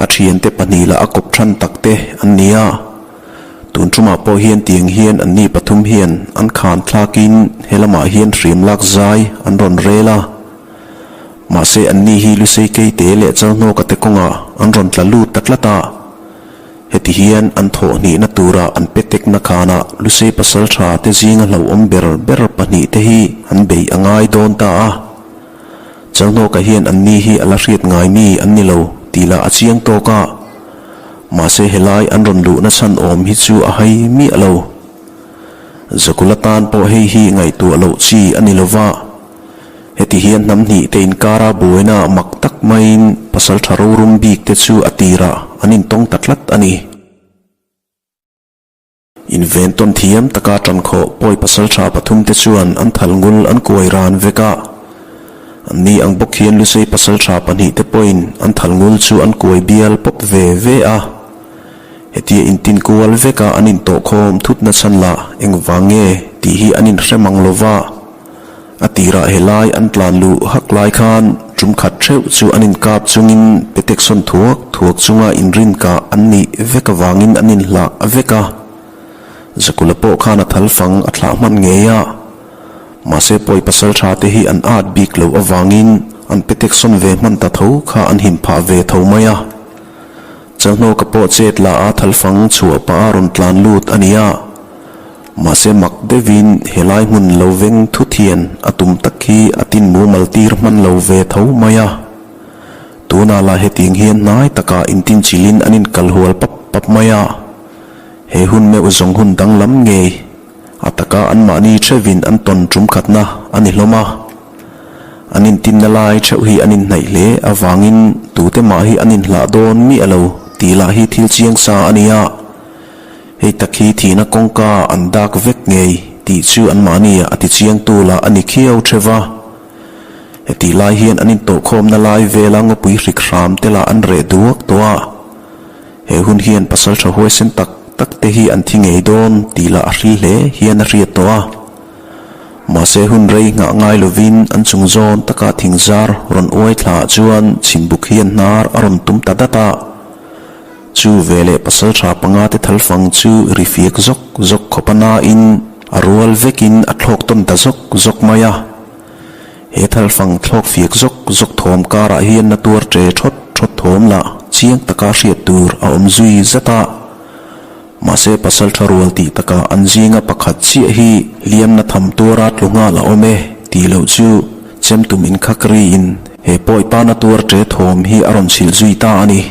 A thiante pahnih lah a kawp than tak te an ni a. Tun tumah pawh hian tiang hian anni pathum hian an khan thlakin he lamah hian hriam lak zai an rawn rel a. Mahse anni hi Lusei Keite leh Chalhnawka te kawngah an rawn tla lut ta tlat a. Heti hian an thawh hnihna tura an pe tekna khanah Lusei pasaltha te zinga hlauhawm ber ber pahnih te hi an bei a ngai dawn ta a. Chalhnawka hian anni hi a la hriat ngai mi an ni lo tih lah a chiang tawk a. Mahse helai an rawn luhna chhan awm hi chu a hai miah lo. Zakula tan pawh hei hi ngaihtuah loh chi a ni lova. Heti hian hnam hnih te inkara buaina mak tak maiin pasaltha rorum bik te chu a tirah an intawng ta tlat a ni. Inven tawn thiam taka tankhawh pawi pasaltha pathumte chuan an thal ngul an kuai ran vek a. Anni ang bawk hian Lusei pasaltha pahnihte pawhin an thal ngul chu an kuai bial pawp ve ve a. Hetia intin kual veka an intawhkhawm thutna chhan lah engvang nge tih hi an inhre mang lo va. A tirah helai an tlan luh hak lai khan tum khat theuh chu an inkap chungin peteksawn thuak thuak chunga inrin kah an nih vek avangin an inhlah vek a. Zakula pawh khan a thal fang a thlah hman ngei a. Mahse pawi pasal tha te hi an at bik loh avangin an peteksawn ve hman ta tho kha an him phah ve tho mai a. Chalhnawka pawh chet la a thal fang chhuah pah a rawn tlan lut a ni a. Mahse mak deuhin helai hmun lo veng thut hian a tum tak hi a tin mumal tir hman lo ve tho mai a. Tunah lah hetiang hian hnai takah intinchilhin an inkal hual pap pap mai a. He hun meuh zawng hun danglam ngei a taka anmahni theuhin an tawn tum khatna a ni hlawm a. An intinna lai theuh hi an inhnaih hle avangin tute mah hi an inhlah dawn miah lo tih lah hi thil chiang sa a ni a. Hei tak hi thihna kawngka an dak vek ngei tih chu anmahni a ti chiangtu lah a ni khiau theuh va. Hetih lai hian an intawhkhawmna lai vela ngawpui hrik hram te lah an reh duak tawh a. He hun hian pasaltha huaisen tak tak te hi an thi ngei dawn tih lah a hril hle hian a hriat tawh a. Mahse hun rei nghah ngai lovin an chung zawn taka thingzar rawn uai thla ah chuan chhimbuk hian hnar a rawn tum ta dat a. Chu veleh pasaltha panga te thalfang chu ri fiak zawk zawk khawp a nain a rual vekin a thlawk tawn ta zawk zawk mai a. He thalfang thlawk fiak zawk zawk thawm karah hian na tuar ṭe ṭhawt ṭhawt thawm lah chiang taka hriat tur a awm zui zat a. Mahse pasaltha rual tih takah an zinga pakhat chiah hi hliamna tham tuara tlu nghal a awm e tih loh chu chemtum inkhak riin he pawi pana tuar ṭe thawm hi a rawn chhilh zui ta a ni.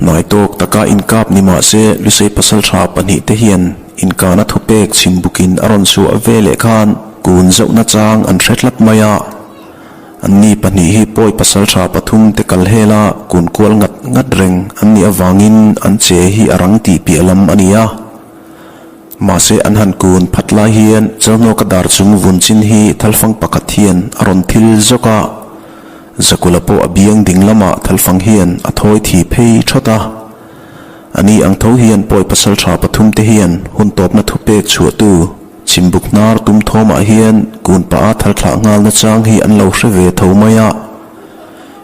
Hnai tawk taka inkap ni mah se Lusei pasaltha pahnih te hian inkahna thupek chhimbukin a rawn chhuah ve leh khan kun zauhna chang an hre tlat mai a. Anni pahnih hi pawi pasaltha pathum te kal hela kun kual ngat ngat reng an nih avangin an che hi a rang tih piah lam a ni a. Mahse an han kun phat lai hian Chalhnawka dar chung vun chin hi thalfang pakhat hian a rawn thil zawk a, Zakula pawh a biang ding lamah thalfang hian a thawi thi phei thawt a. A ni ang tho hian pawi pasaltha pathum te hian hun tawpna thupek chhuahtu Chhimbuk hnar tum thawmah hian kun pah a thal thlah nghal nachang hi an lo hre ve tho mai a.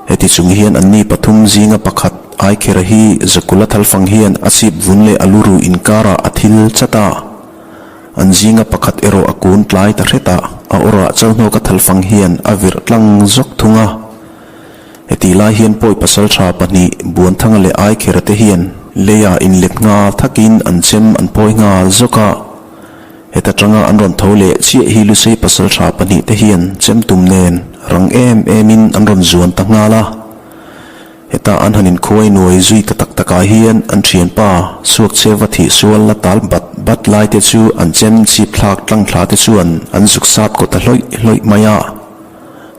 Heti chung hian anni pathum zinga pakhat Aikhera hi Zakula thalfang hian a chip vun leh a lu ruh inkarah a thil chat a. An zinga pakhat erawh a kun tlai ta hret a, a awrah Chalhnawka thalfang hian a virh tlang zawk thung a. Hetih lai hian pawi pasaltha pahnih Buanthanga leh Aikhera te hian leiah inlet nghal thakin an chem an pawi nghal zawk a. Heta tanga an rawn tho leh chiah hi Lusei pasaltha pahnihte hian chem tum nen rang em emin an rawn zuan ta nghal a. Heta an han inkhuai nuai zui ta tak takah hian an thianpa Suakcheva thih sual la tal bat bat laite chu an chem chip thlak tlang thla te chuan an zuk sat kaw ta hlawih hlawih mai a.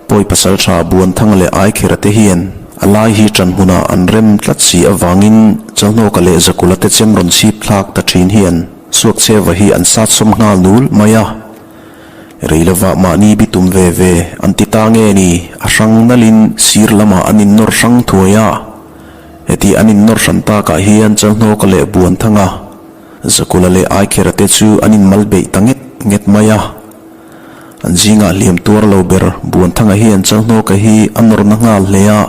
Pawi pasaltha Buanthanga leh Aikhera te hian a lai hi ṭan hmunah an rem tlat si avangin Chalhnawka leh Zakula te chem rawn chip thlak ta ṭhin hian Suakcheva hi an sat sawm nghal nul mai a, rei lovah mahni bi tum ve ve an ti ta nge ni, a hrang nalhin sir lamah an innawr hrang thuai a. Heti an innawr hran takah hian Chalhnawka leh Buanthanga, Zakula leh Aikhera te chu an inmal beih ta nget nget mai a. An zingah hliam tuar lo ber Buanthanga hian Chalhnawka hi a nawrna nghal hle a.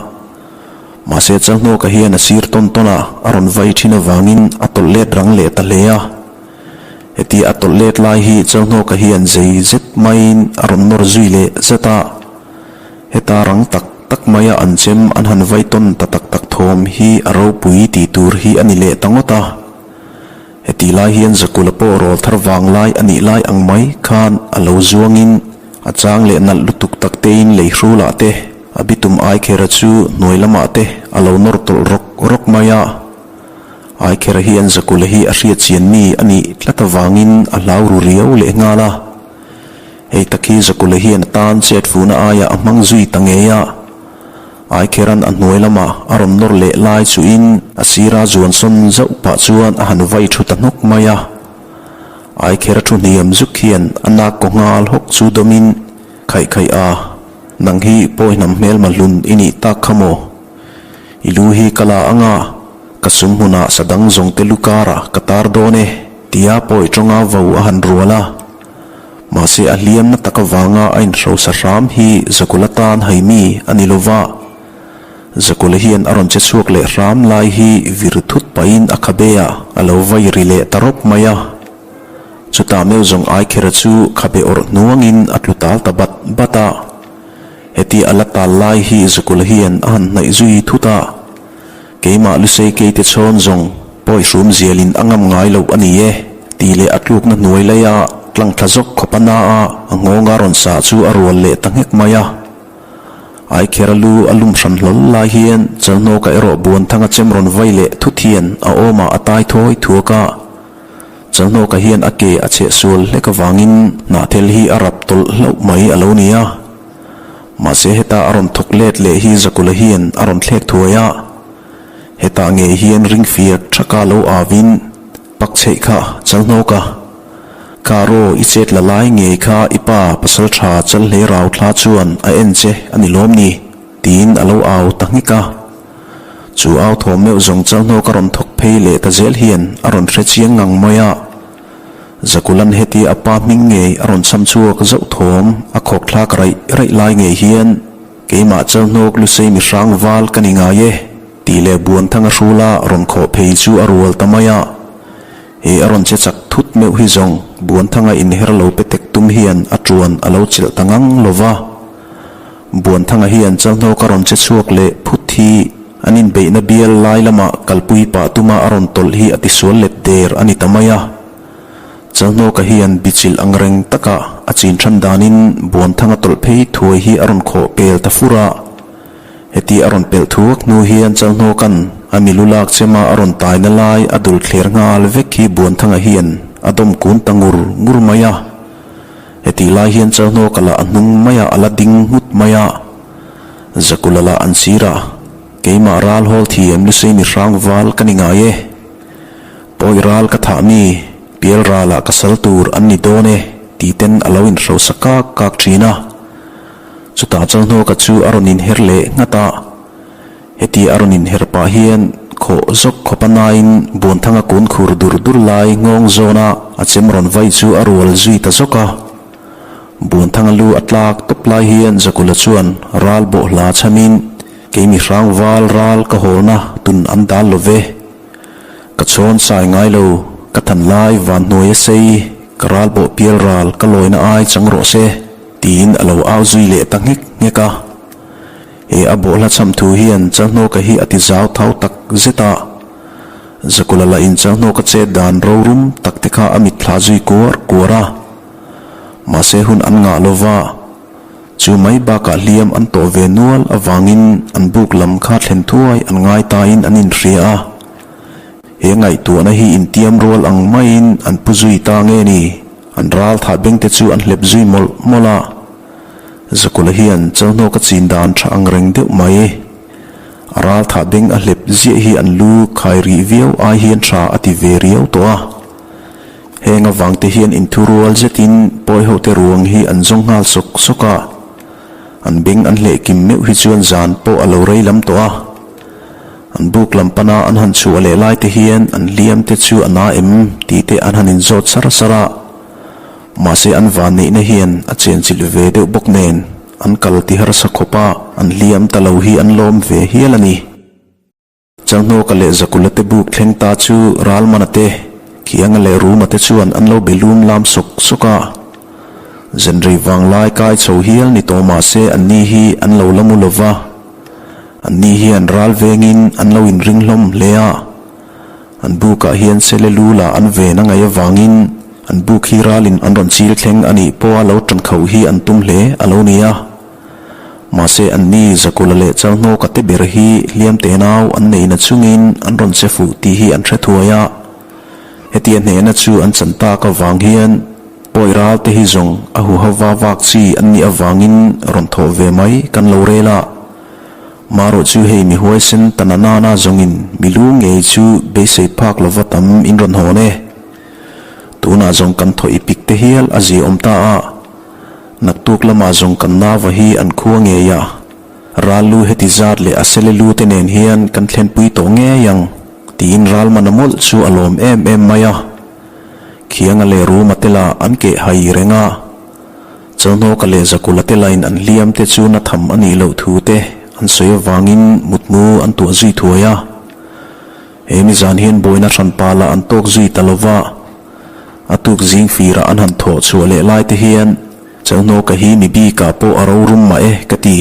Mahse Chalhnawka hian a sir tawn tawn a, a rawn vai thin avangin a tawlh let rang leh ta hle a. Hetia a tawlh let lai hi Chalhnawka hian zei zet maiin a rawn nawr zui leh zet a. Heta rang tak tak maia an chem an han vai tawn ta tak tak thawm hi a ropui tih tur hi a ni leh ta ngawt a. Heti lai hian Zakula pawh rawl thar vang lai a nih lai ang mai khan a lo zuangin a chang leh nalh lutuk tak tein lei hrulah te, a bitum Aikhera chu hnuai lamah te a lo nawr tawlh rawk rawk mai a. Aikhera hian Zakula hi a hriat chian mi a nih tlat avangin a hlau ru riau leh nghal a. Hei tak hi Zakula hian a tan chet fuhna aiah a hmang zui ta ngei a. Aikhera'n a hnuai lamah a rawn nawr leh lai chuhin a sira zuan sawn zauh pah chuan a han vai thu ta hnawk mai a. Aikhera thu hniam zuk hian a nak kaw nghal hawk chu dawmin khaih khaih a, Nang hi pawi hnam hmelma hlun i nih tak kha maw? I lu hi ka la anga ka sum hmunah sa dang zawng te lu karah ka tar dawn e, tia pawi tawnga vo a han rual a. Mahse a hliamna tak avanga a inhrosa hram hi Zakula tan haimi a ni lova. Zakula hian a rawn che chhuak leh hram lai hi vir thut pahin a khabe ah a lo vai ri leh ta rawp mai a. Chutah meuh zawng Aikhera chu khabe awrh hnuangin a tlu tal ta bat bat a. Heti a la tal lai hi Zakula hian a han hnaih zui thut a. Keimah Lusei Keite chhawn zawng pawi hrum zialin a ngam ngai loh a ni e, tih leh a tlukna hnuai laia tlang thla zawk khawp a na a, a nghawng a rawn sah chu a rual leh ta nghek mai a. Aikhera lu a lum hran hlawl lai hian Chalhnawka erawh Buanthanga chem rawn vai leh thut hian a awmah a tai thawi thuak a. Chalhnawka hian a ke a cheh sual hlek avangin hnahthel hi a rap tawlh hlauh mai a lo ni a. Mahse heta a rawn thawk let leh hi Zakula hian a rawn thlek thuai a, hetah ngei hian ring fiak thaka lo avin pak chheih kha Chalhnawk a, Karo i chet la lai ngei kha i pa pasal tha Chalhlei rau thla chuan a en che a ni lawm ni? tiin a lo au ta nghek a. Chu au thawm meuh zawng Chalhnawk a rawn thawk phei leh ta zel hian a rawn hre chiang ngang mai a. Zakulan heti a pa hming ngei a rawn cham chhuak zauh thawm a khawk thlak raih raih lai ngei hian keimah Chalhnawk Lusei mi hrang val ka ni ngai e tih leh Buanthanga hrula rawn khawh phei chu a rual ta mai a. He a rawn che chak thut meuh hi zawng Buanthanga inher lo pe tek tum hian a tuan a lo chelh ta ngang lo va. Buanthanga hian Chalhnawk a rawn che chhuak leh phut hi an inbeihna bial lai lamah kalpui pah tuma a rawn tawlh hi a tisual let der a ni ta mai a. Chalhnawka hian bichilh ang reng taka a chin than danin Buanthanga tawlh phei thuai hi a rawn khawh pel ta fur a. Heti a rawn pelh thuak hnu hian Chalhnawka'n a milu lak chema a rawn taina lai a dul thler nghal vek hi Buanthanga hian a dawm kun ta ngur ngur mai a. Heti lai hian Chalhnawka lah a hnung maiah a la ding nghut mai a. Zakula lah an sir a, Keimah ral hawl thiam Lusei mi hrang val ka ni ngai e. Pawi ral ka thah mi. Pialralah ka sal tur an ni dawn e ti ten a lo inhrosa kak kak thin a. Chutah Chalhnawka chu a rawn inher leh nghat a. Heti a rawn inher pah hian khawh zawk khawp a nain Buanthanga kun khur dur dur lai nghawng zawna a chem rawn vai chu a rual zui ta zawk a. Buanthanga lu a tlak tawp lai hian Zakula chuan ral bawh hla chhamin, Kei mi hrang val ral ka hawlna tun an dal lo ve. Ka chhawn sai ngai lo, ka than lai van hnuai a sei, ka ral bawh pial ral ka lawina ai chang rawh se, tiin a lo au zui leh ta nghek nghek a. He a bawhhla chham thu hian Chalhnawka hi a ti zau thau tak zet a. Zakula lah in Chalhnawka chet dan rorum tak te kha a mitthla zui kuar kuar a. Mahse hun an ngah lo va, chu mai bakah hliam an tawh ve nual avangin an buk lam kha thlen thuai an ngai tain an inhria a. He ngaihtuahna hi intiam rual ang maiin an pu zui ta nge ni? An ral thah beng te chu an hlep zui mawlh mawlh a. Zakula hian Chalhnawka chin dan tha ang reng deuh mai. A ral thah beng a hlep ziah hi an lu khai rih viau ai hian tha a ti ve riau tawh a. Heng avang te hian inthurual zetin pawihote ruang hi an zawng nghal sawk sawk a. An beng an hleh kim meuh hi chuan zan pawh a lo rei lam tawh a. An buk lam pana an han chhuah leh lai te hian an hliam te chu a na em tih te an han inzawt sar sar a. Mahse an vanneihna hian a chenchilh ve deuh bawk nen an kal ti harsa khawp a, an hliam ta lo hi an lawm ve hial a ni. Chalhnawka leh Zakula te buk thleng ta chu Ralmana te, Khianga leh Ruma te chuan an lo be lum lam sawk sawk a. Zanrei vanglai kai chho hial ni tawh mahse anni hi an lo la mu lova. Anni hian ral vengin an lo inring hlawm hle a. An bukah hian sele lu lah an ven a ngaih avangin an buk hi ralin an rawn chil thleng a nih pawha lo tan khauh hi an tum hle a lo ni a. Mahse anni Zakula leh Chalhnawka te ber hi hliam tenau an neihna chungin an rawn che fuh tih hi an hre thuai a. Hetia hnehna chu an chan tak avang hian pawi ral te hi zawng a huho va vak chi an nih avangin rawn thawh ve mai kan lo rel a. Marawh chu hei mi huaisen ta na nana zawngin mi lu ngei chu beisei phak lova tam in rawn hawn e. Tunah zawng kan thaw i pik te hial a ziaawm ta a. Naktuk lamah zawng kan nava hi an khua ngei a, ral lu heti zat leh a sele lu te nen hian kan thlenpui tawh ngei ang tiin ral mana mawlh chu a lawm em em mai a. Khianga leh Ruma te lah an keh hai reng a, Chalhnawka leh Zakula te lain an hliam te chu na tham a nih loh thu te an sawi avangin mutmu an tuah zui thuai a. He nizan hian buaina hranpa lah an tawk zui ta lova, A tuk zing firah an han thawh chhuah leh lai te hian Chalhnawka hi mi bikah pawh a rorum mah e ka ti.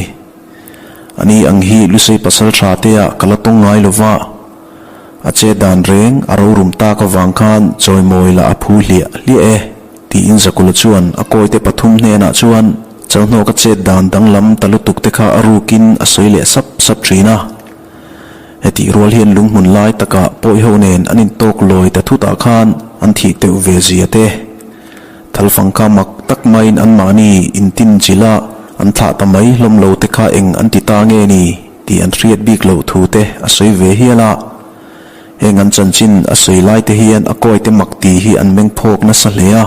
Ani ang hi Lusei pasal tha te ah ka la tawng ngai lo va, a che dan reng a rorum tak avang khan chawimawi lah a phu hliah hliah e tiin Zakula chuan a kawite pathum hnenah chuan Chalhnawka chet dan danglam ta lutuk te kha a rukin a sawi leh sap sap thin a. Hetih rual hian lunghmun lai takah pawiho nen an intawk lawi ta thutah khan an thih teuh ve zia te. Thalfang kha mak tak maiin anmahni intin chilh a, an thlah ta mai hlawm lo te kha eng an ti ta nge ni tih an hriat bik loh thu te a sawi ve hial a. Heng an chanchin a sawi lai te hian a kawi te mak ti hi an meng phawk nasa hle a.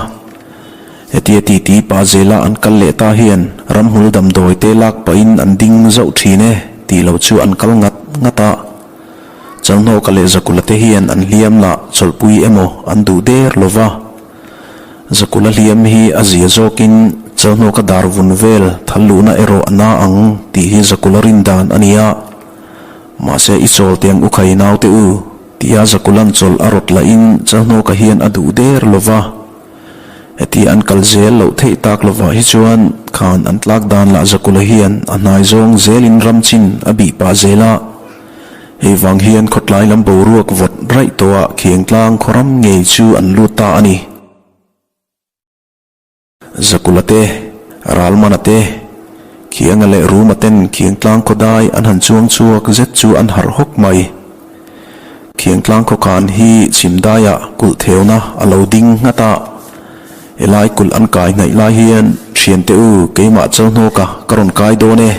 Hetia titi pa zela an kal leh ta hian ramhmul damdawi te lak pahin an ding zauh thin e tih loh chu an kal ngat ngat a. Chalhnawka leh Zakula te hian an hliam lah chawlhpui emaw an duh der lo va. Zakula hliam hi a zia zawkin Chalhnawka dar vun vel thal luhna erawh a na ang tih hi Zakula rin dan a ni a. Mahse i chawl tiang u khai naute u tia Zakula'n chawlh a rawt lahin Chalhnawka hian a duh der lo va. Heti an kal zel loh theih tak lovah hi chuan khan an tlak dan lah Zakula hian a hnai zawng zelin ram chin a bih pah zel a. Hei vang hian khawtlai lam boruak vawt raih tawhah Khiangtlang khawram ngei chu an lut ta a ni. Zakula te, Ralmana te, Khianga leh Ruma ten Khiangtlang khawdai an han chuang chhuak zet chu an harh hawk mai. Khiangtlang khawkhan hi chhimdaiah kulh theuna a lo ding nghat a, helai kulh an kai hnaih lai hian Thiante u keimah Chalhnawka ka rawn kai dawn e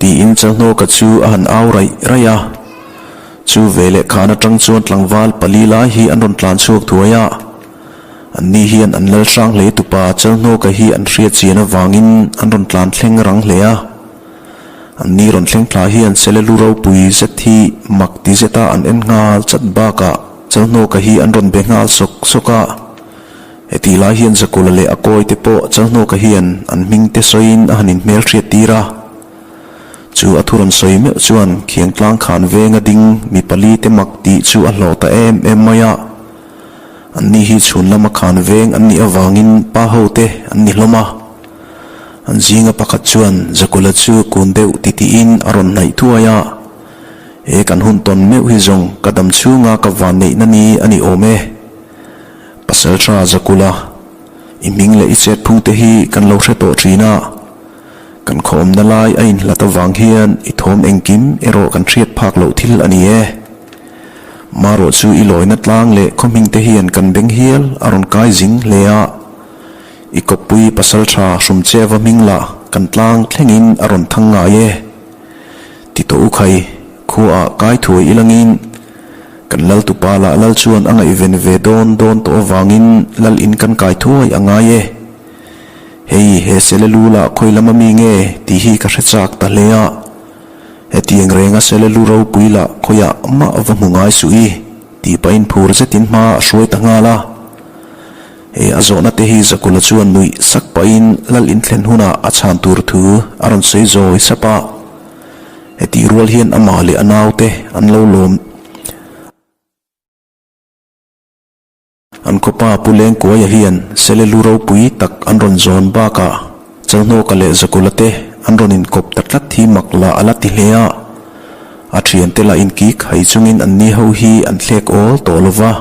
tiin Chalhnawka chu a han au raih raih a. Chu veleh khan atang chuan tlangval pali lai hi an rawn tlan chhuak thuai a. Anni hian an lal hrang hle tupa Chalhnawka hi an hriat chian avangin an rawn tlan thleng rang hle a. Anni rawn thleng thla hian Sele lu ropui zet hi mak ti zeta an en nghal chat bakah Chalhnawka hi an rawn be nghal sawk sawk a. Hetih lai hian Zakula leh a kawi te pawh Chalhnawka hian an hming te sawiin a han inhmel hriat tir a. Chu a thu rawn sawi meuh chuan Khiangtlang khan venga ding mi pali te mak tih chu a hlawh ta em em mai a. Anni hi chhun lama khan veng an nih avangin pa ho te an ni hlawm a. An zinga pakhat chuan Zakula chu kun deuh ti tiin a rawn hnaih thuai a. He kan hun tawn meuh hi zawng ka dam chhunga ka van neihna ni a ni awm e. Pasaltha Zakula, i hming leh i chet phung te hi kan lo hre tawh thin a. Kan khawmna lai a inhlat avang hian i thawm engkim erawh kan hriat phak loh thil a ni e. Marawh chu i lawina tlang leh khawhming te hian kan beng hial a rawn kai zing hle a. I kawppui pasaltha Hrumcheva hming lah kan tlang thlengin a rawn thang ngai e. Ti tawh u khai, khuaah kai thuai ilangin kan lal tupa lah lal chuan a ngaihven ve dawn dawn tawh avangin lal in kan kai thuai a ngai e. Hei, he sele lu lah khawi lam a mi nge tih hi ka hre chak ta hle a. Hetiang renga sele lu ropui lah khawiah mah va hmu ngai suh i, tih pahin phur zetin hma a hruai ta nghal a. He a zawhna te hi Zakula chuan nuih sak pahin lal inthlen hunah a chhan tur thu a rawn sawi zawi sap a. Hetih rual hian amah leh a naute an lo lawm. An khawpa Pu Lengkuaia hian sele lu ropui tak an rawn zawn bakah Chalhnawka leh Zakula te an rawn inkawp ta tlat hi mak lah a la ti hle a. A thiante lah inkik hai chungin an ni ho hi an thlek awl tawh lo va.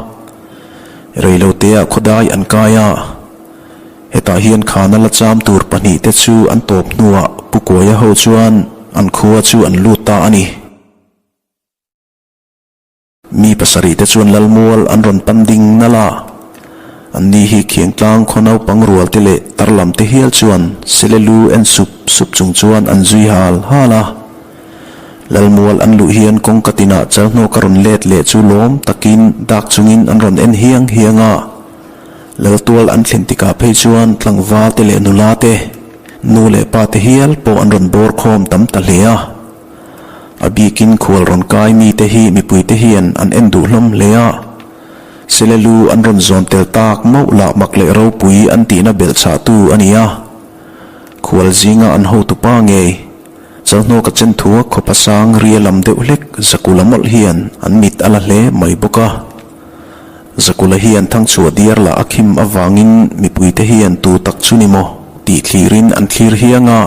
Reiloteah khawdai an kai a. Hetah hian khana la cham tur pahnihte chu an tawp hnuah Pu Kuaia ho chuan an khua chu an lut ta a ni. Mi pasarih te chuan Lalmual an rawn pan ding nalh a, anni hi Khiangtlang khaw naupang rual te leh tarlam te hial chuan sele lu en sup sup chung chuan an zui hal hal a. Lalmual an luh hian kawngka tinah Chalhnawk a rawn let leh chu lawm takin dak chungin an rawn en hiang hiang a. Laltual an thlen tikah phei chuan tlangval te leh nula te, nu leh pa te hial pawh an rawn bawr khawm tam ta hle a. A bikin khual rawn kai mite hi mipuite hian an en duh hlawm hle a, sele lu an rawn zawn tel tak mauh lah mak leh ropui an tihna belh chhahtu a ni a. Khual zinga an hotupa ngei, Chalhnawka chen thua khawpa sang ria lam deuh hlek Zakula mawlh hian an mit a la hle mai bawk a. Zakula hian thangchhuah diar lah a khim avangin mipuite hian tu tak chu ni maw tih thlirin an thlir hiang a.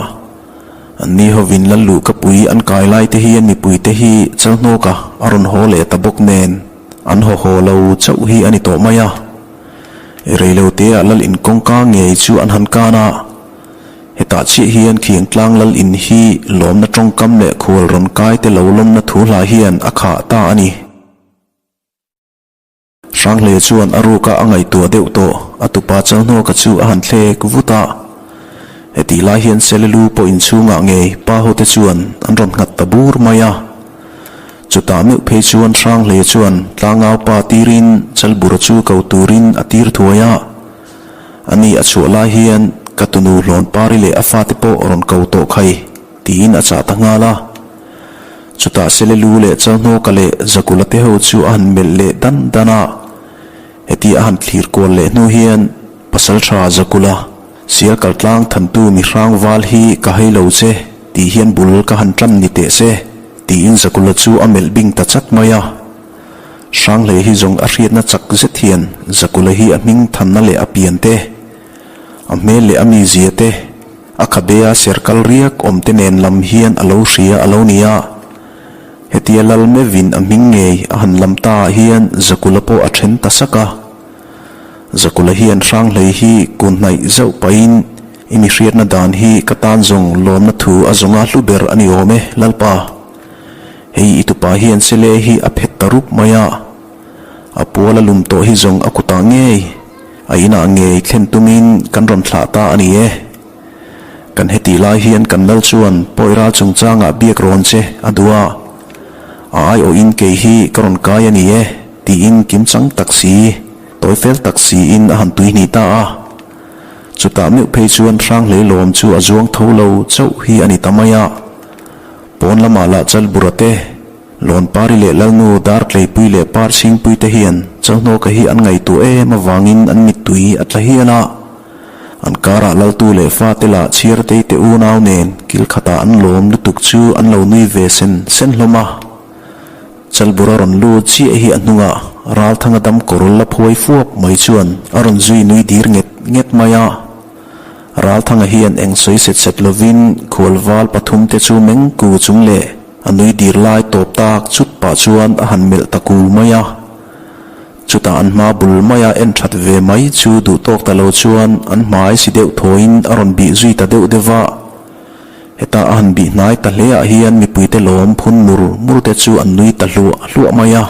Anni hovin lal luh ka pui an kai lai te hian mipui te hi Chalhnawka a rawn haw leh ta bawk nen an haw haw lo chauh hi a ni tawh mai a. Reilo te ah lal in kawngka ngei chu an han kan a, hetah chiah hian Khiangtlang lal in hi lawmna tawngkam leh khual rawn kai te lo lawmna thu hla hian a khah ta a ni. Hranghleia chuan a ruka a ngaihtuah deuh tawh, a tupa Chalhnawka chu a han thlek vut a. Hetih lai hian Selelu pawh inchhungah ngei pa hote chuan an rawn nghat ta bur mai a. Chutah meuh phei chuan Hranghleia chuan tlangau pa tirin Chalbura chu ko turin a tir thuai a. Ani a chhuah lai hian ka tunu Hlawnpari leh a fate pawh rawn ko tawh khai tiin a chah ta nghal a. Chutah Sele lu leh Chalhnawka leh Zakula te ho chu a han melh leh dan dan a. Heti a han thlir kual leh hnu hian Pasaltha Zakula, Sial kaltlang thantu mi hrang val hi ka hai lo che tih hian bul ka han tan ni teh se tiin Zakula chu a melh bing ta chat mai a. Hranghlei hi zawng a hriatna chak zet hian Zakula hi a hming thanna leh a pian te, a hmel leh a mizia te, A khabea ser kal riak awm te nen lam hian a lo hria a lo ni a. Hetia lal mevin a hming ngei a han lam ta ah hian Zakula pawh a then ta sak a. Zakula hian Hranghlei hi kun hnaih zauh pahin i mi hriatna dan hi ka tan zawng lawmna thu a zawnga hlu ber a ni awm e, Lalpa. Hei i tupa hian sele hi a phet ta rup mai a. A pual a lum tawh hi zawng a kutah ngei. A inah ngei thlen tumin kan rawn thlah ta a ni e. Kan hetih lai hian kan lal chuan pawi ral chungchangah biak rawn che a duh a, a aiawhin kei hi ka rawn kai a ni e tiin kimchang tak si. Tawi fel tak siin a han tuihnih ta a. Chutah meuh phei chuan Hranghlei-lawm chu a zuang tho lo chauh hi a ni ta mai a. Pawn lamah lah Chalbura te, Lawnpari leh Lalnu Dartleipui leh Parchhingpui te hian Chalhnawka hi an ngaihtuah em avangin an mittui a tla hial a. An karah Laltu leh fate lah Chhiartei te unau nen kil khatah an lawm lutuk chu an lo nui ve sen sen hlawm a. Chalbura rawn lut chiah hi a hnungah Ralthanga dam kawr la phuai fuap mai chuan a rawn zui nui dir nget nget mai a. Ralthanga hian eng sawi set set lovin khualval pathumte chu meng ku chung leh a nui dir lai tawp tak chut pah chuan a han melh ta ku mai a. Chutah an hma bul maia en that ve mai chu duh tawk ta lo chuan an hmai si deuh thawiin a rawn bih zui ta deuh deuh va. Heta a han bih hnai ta hle ah hian mipuite lawm phun mur mur te chu an nui ta hluah hluah mai a.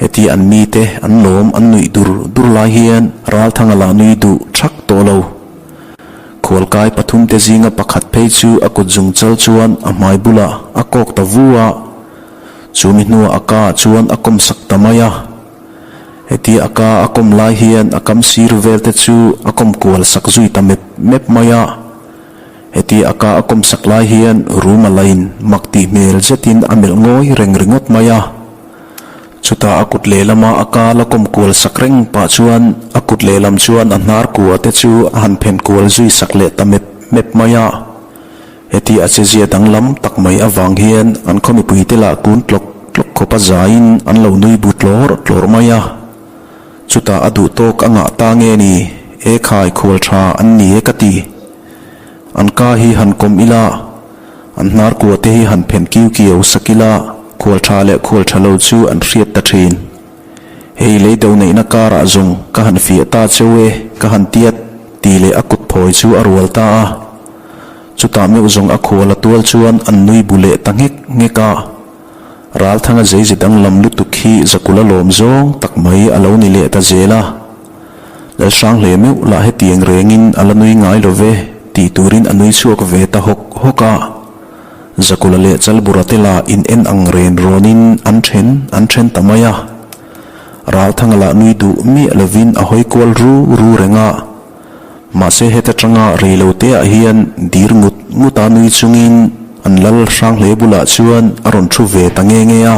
Heti an mite an lawm an nuih dur dur lai hian Ralthanga lah nui duh thak tawh lo. Khualkai pathumte zinga pakhat phei chu a kut zung chal chuan a hmai bulah a kawk ta vu a. Chumi hnuah a ka ah chuan a kawm sak ta mai a. Hetia a ka a kawm lai hian a kam sir vel te chu a kawm kual sak zui ta mep mep mai a. Hetia a ka a kawm sak lai hian Ruma lain mak tih hmel zetin a melh ngawi reng ringawt mai a. Chutah a kut lehlama a ka la kawm kual sak reng pah chuan a kut lehlam chuan a hnar kua te chu a han phen kual zui sak leh ta mep mep mai a. Heti a chezia danglam tak mai avang hian an khaw mipuite lah kun tlawk tlawk khawpa zaiin an lo nui bu tlawr tlawr mai a. Chutah a duh tawk a ngah ta nge ni, e khai khual tha an ni e ka ti. An ka hi han kawm ila, an hnar kua te hi han phen kiu kiau sak ila, khual tha leh khual tha lo chu an hriat ta thin. Hei lei do neihna karah zawng ka han fiah ta cheu e, ka han tiat, tih leh a kut phawi chu a rual ta a. Chutah meuh zawng a khual a tual chuan an nui bu leh ta nghek nghek a. Ralthanga zeizi danglam lutuk hi Zakula lawm zawng tak mai a lo ni leh ta zel a. Lalhranghle meuh lah hetiang rengin a la nui ngai lo ve tih turin a nui chhuak ve ta hawk hawk a. Zakula leh Chalbura te lah in en ang ren rawnin an then an then ta mai a. Ralthanga lah nui duh miah lovin a hawi kual ru ru reng a. Mahse heta tanga reiloteah hian dir ngut nguta nui chungin an lal hrang hle bulah chuan a rawn thu ve ta nge nge a.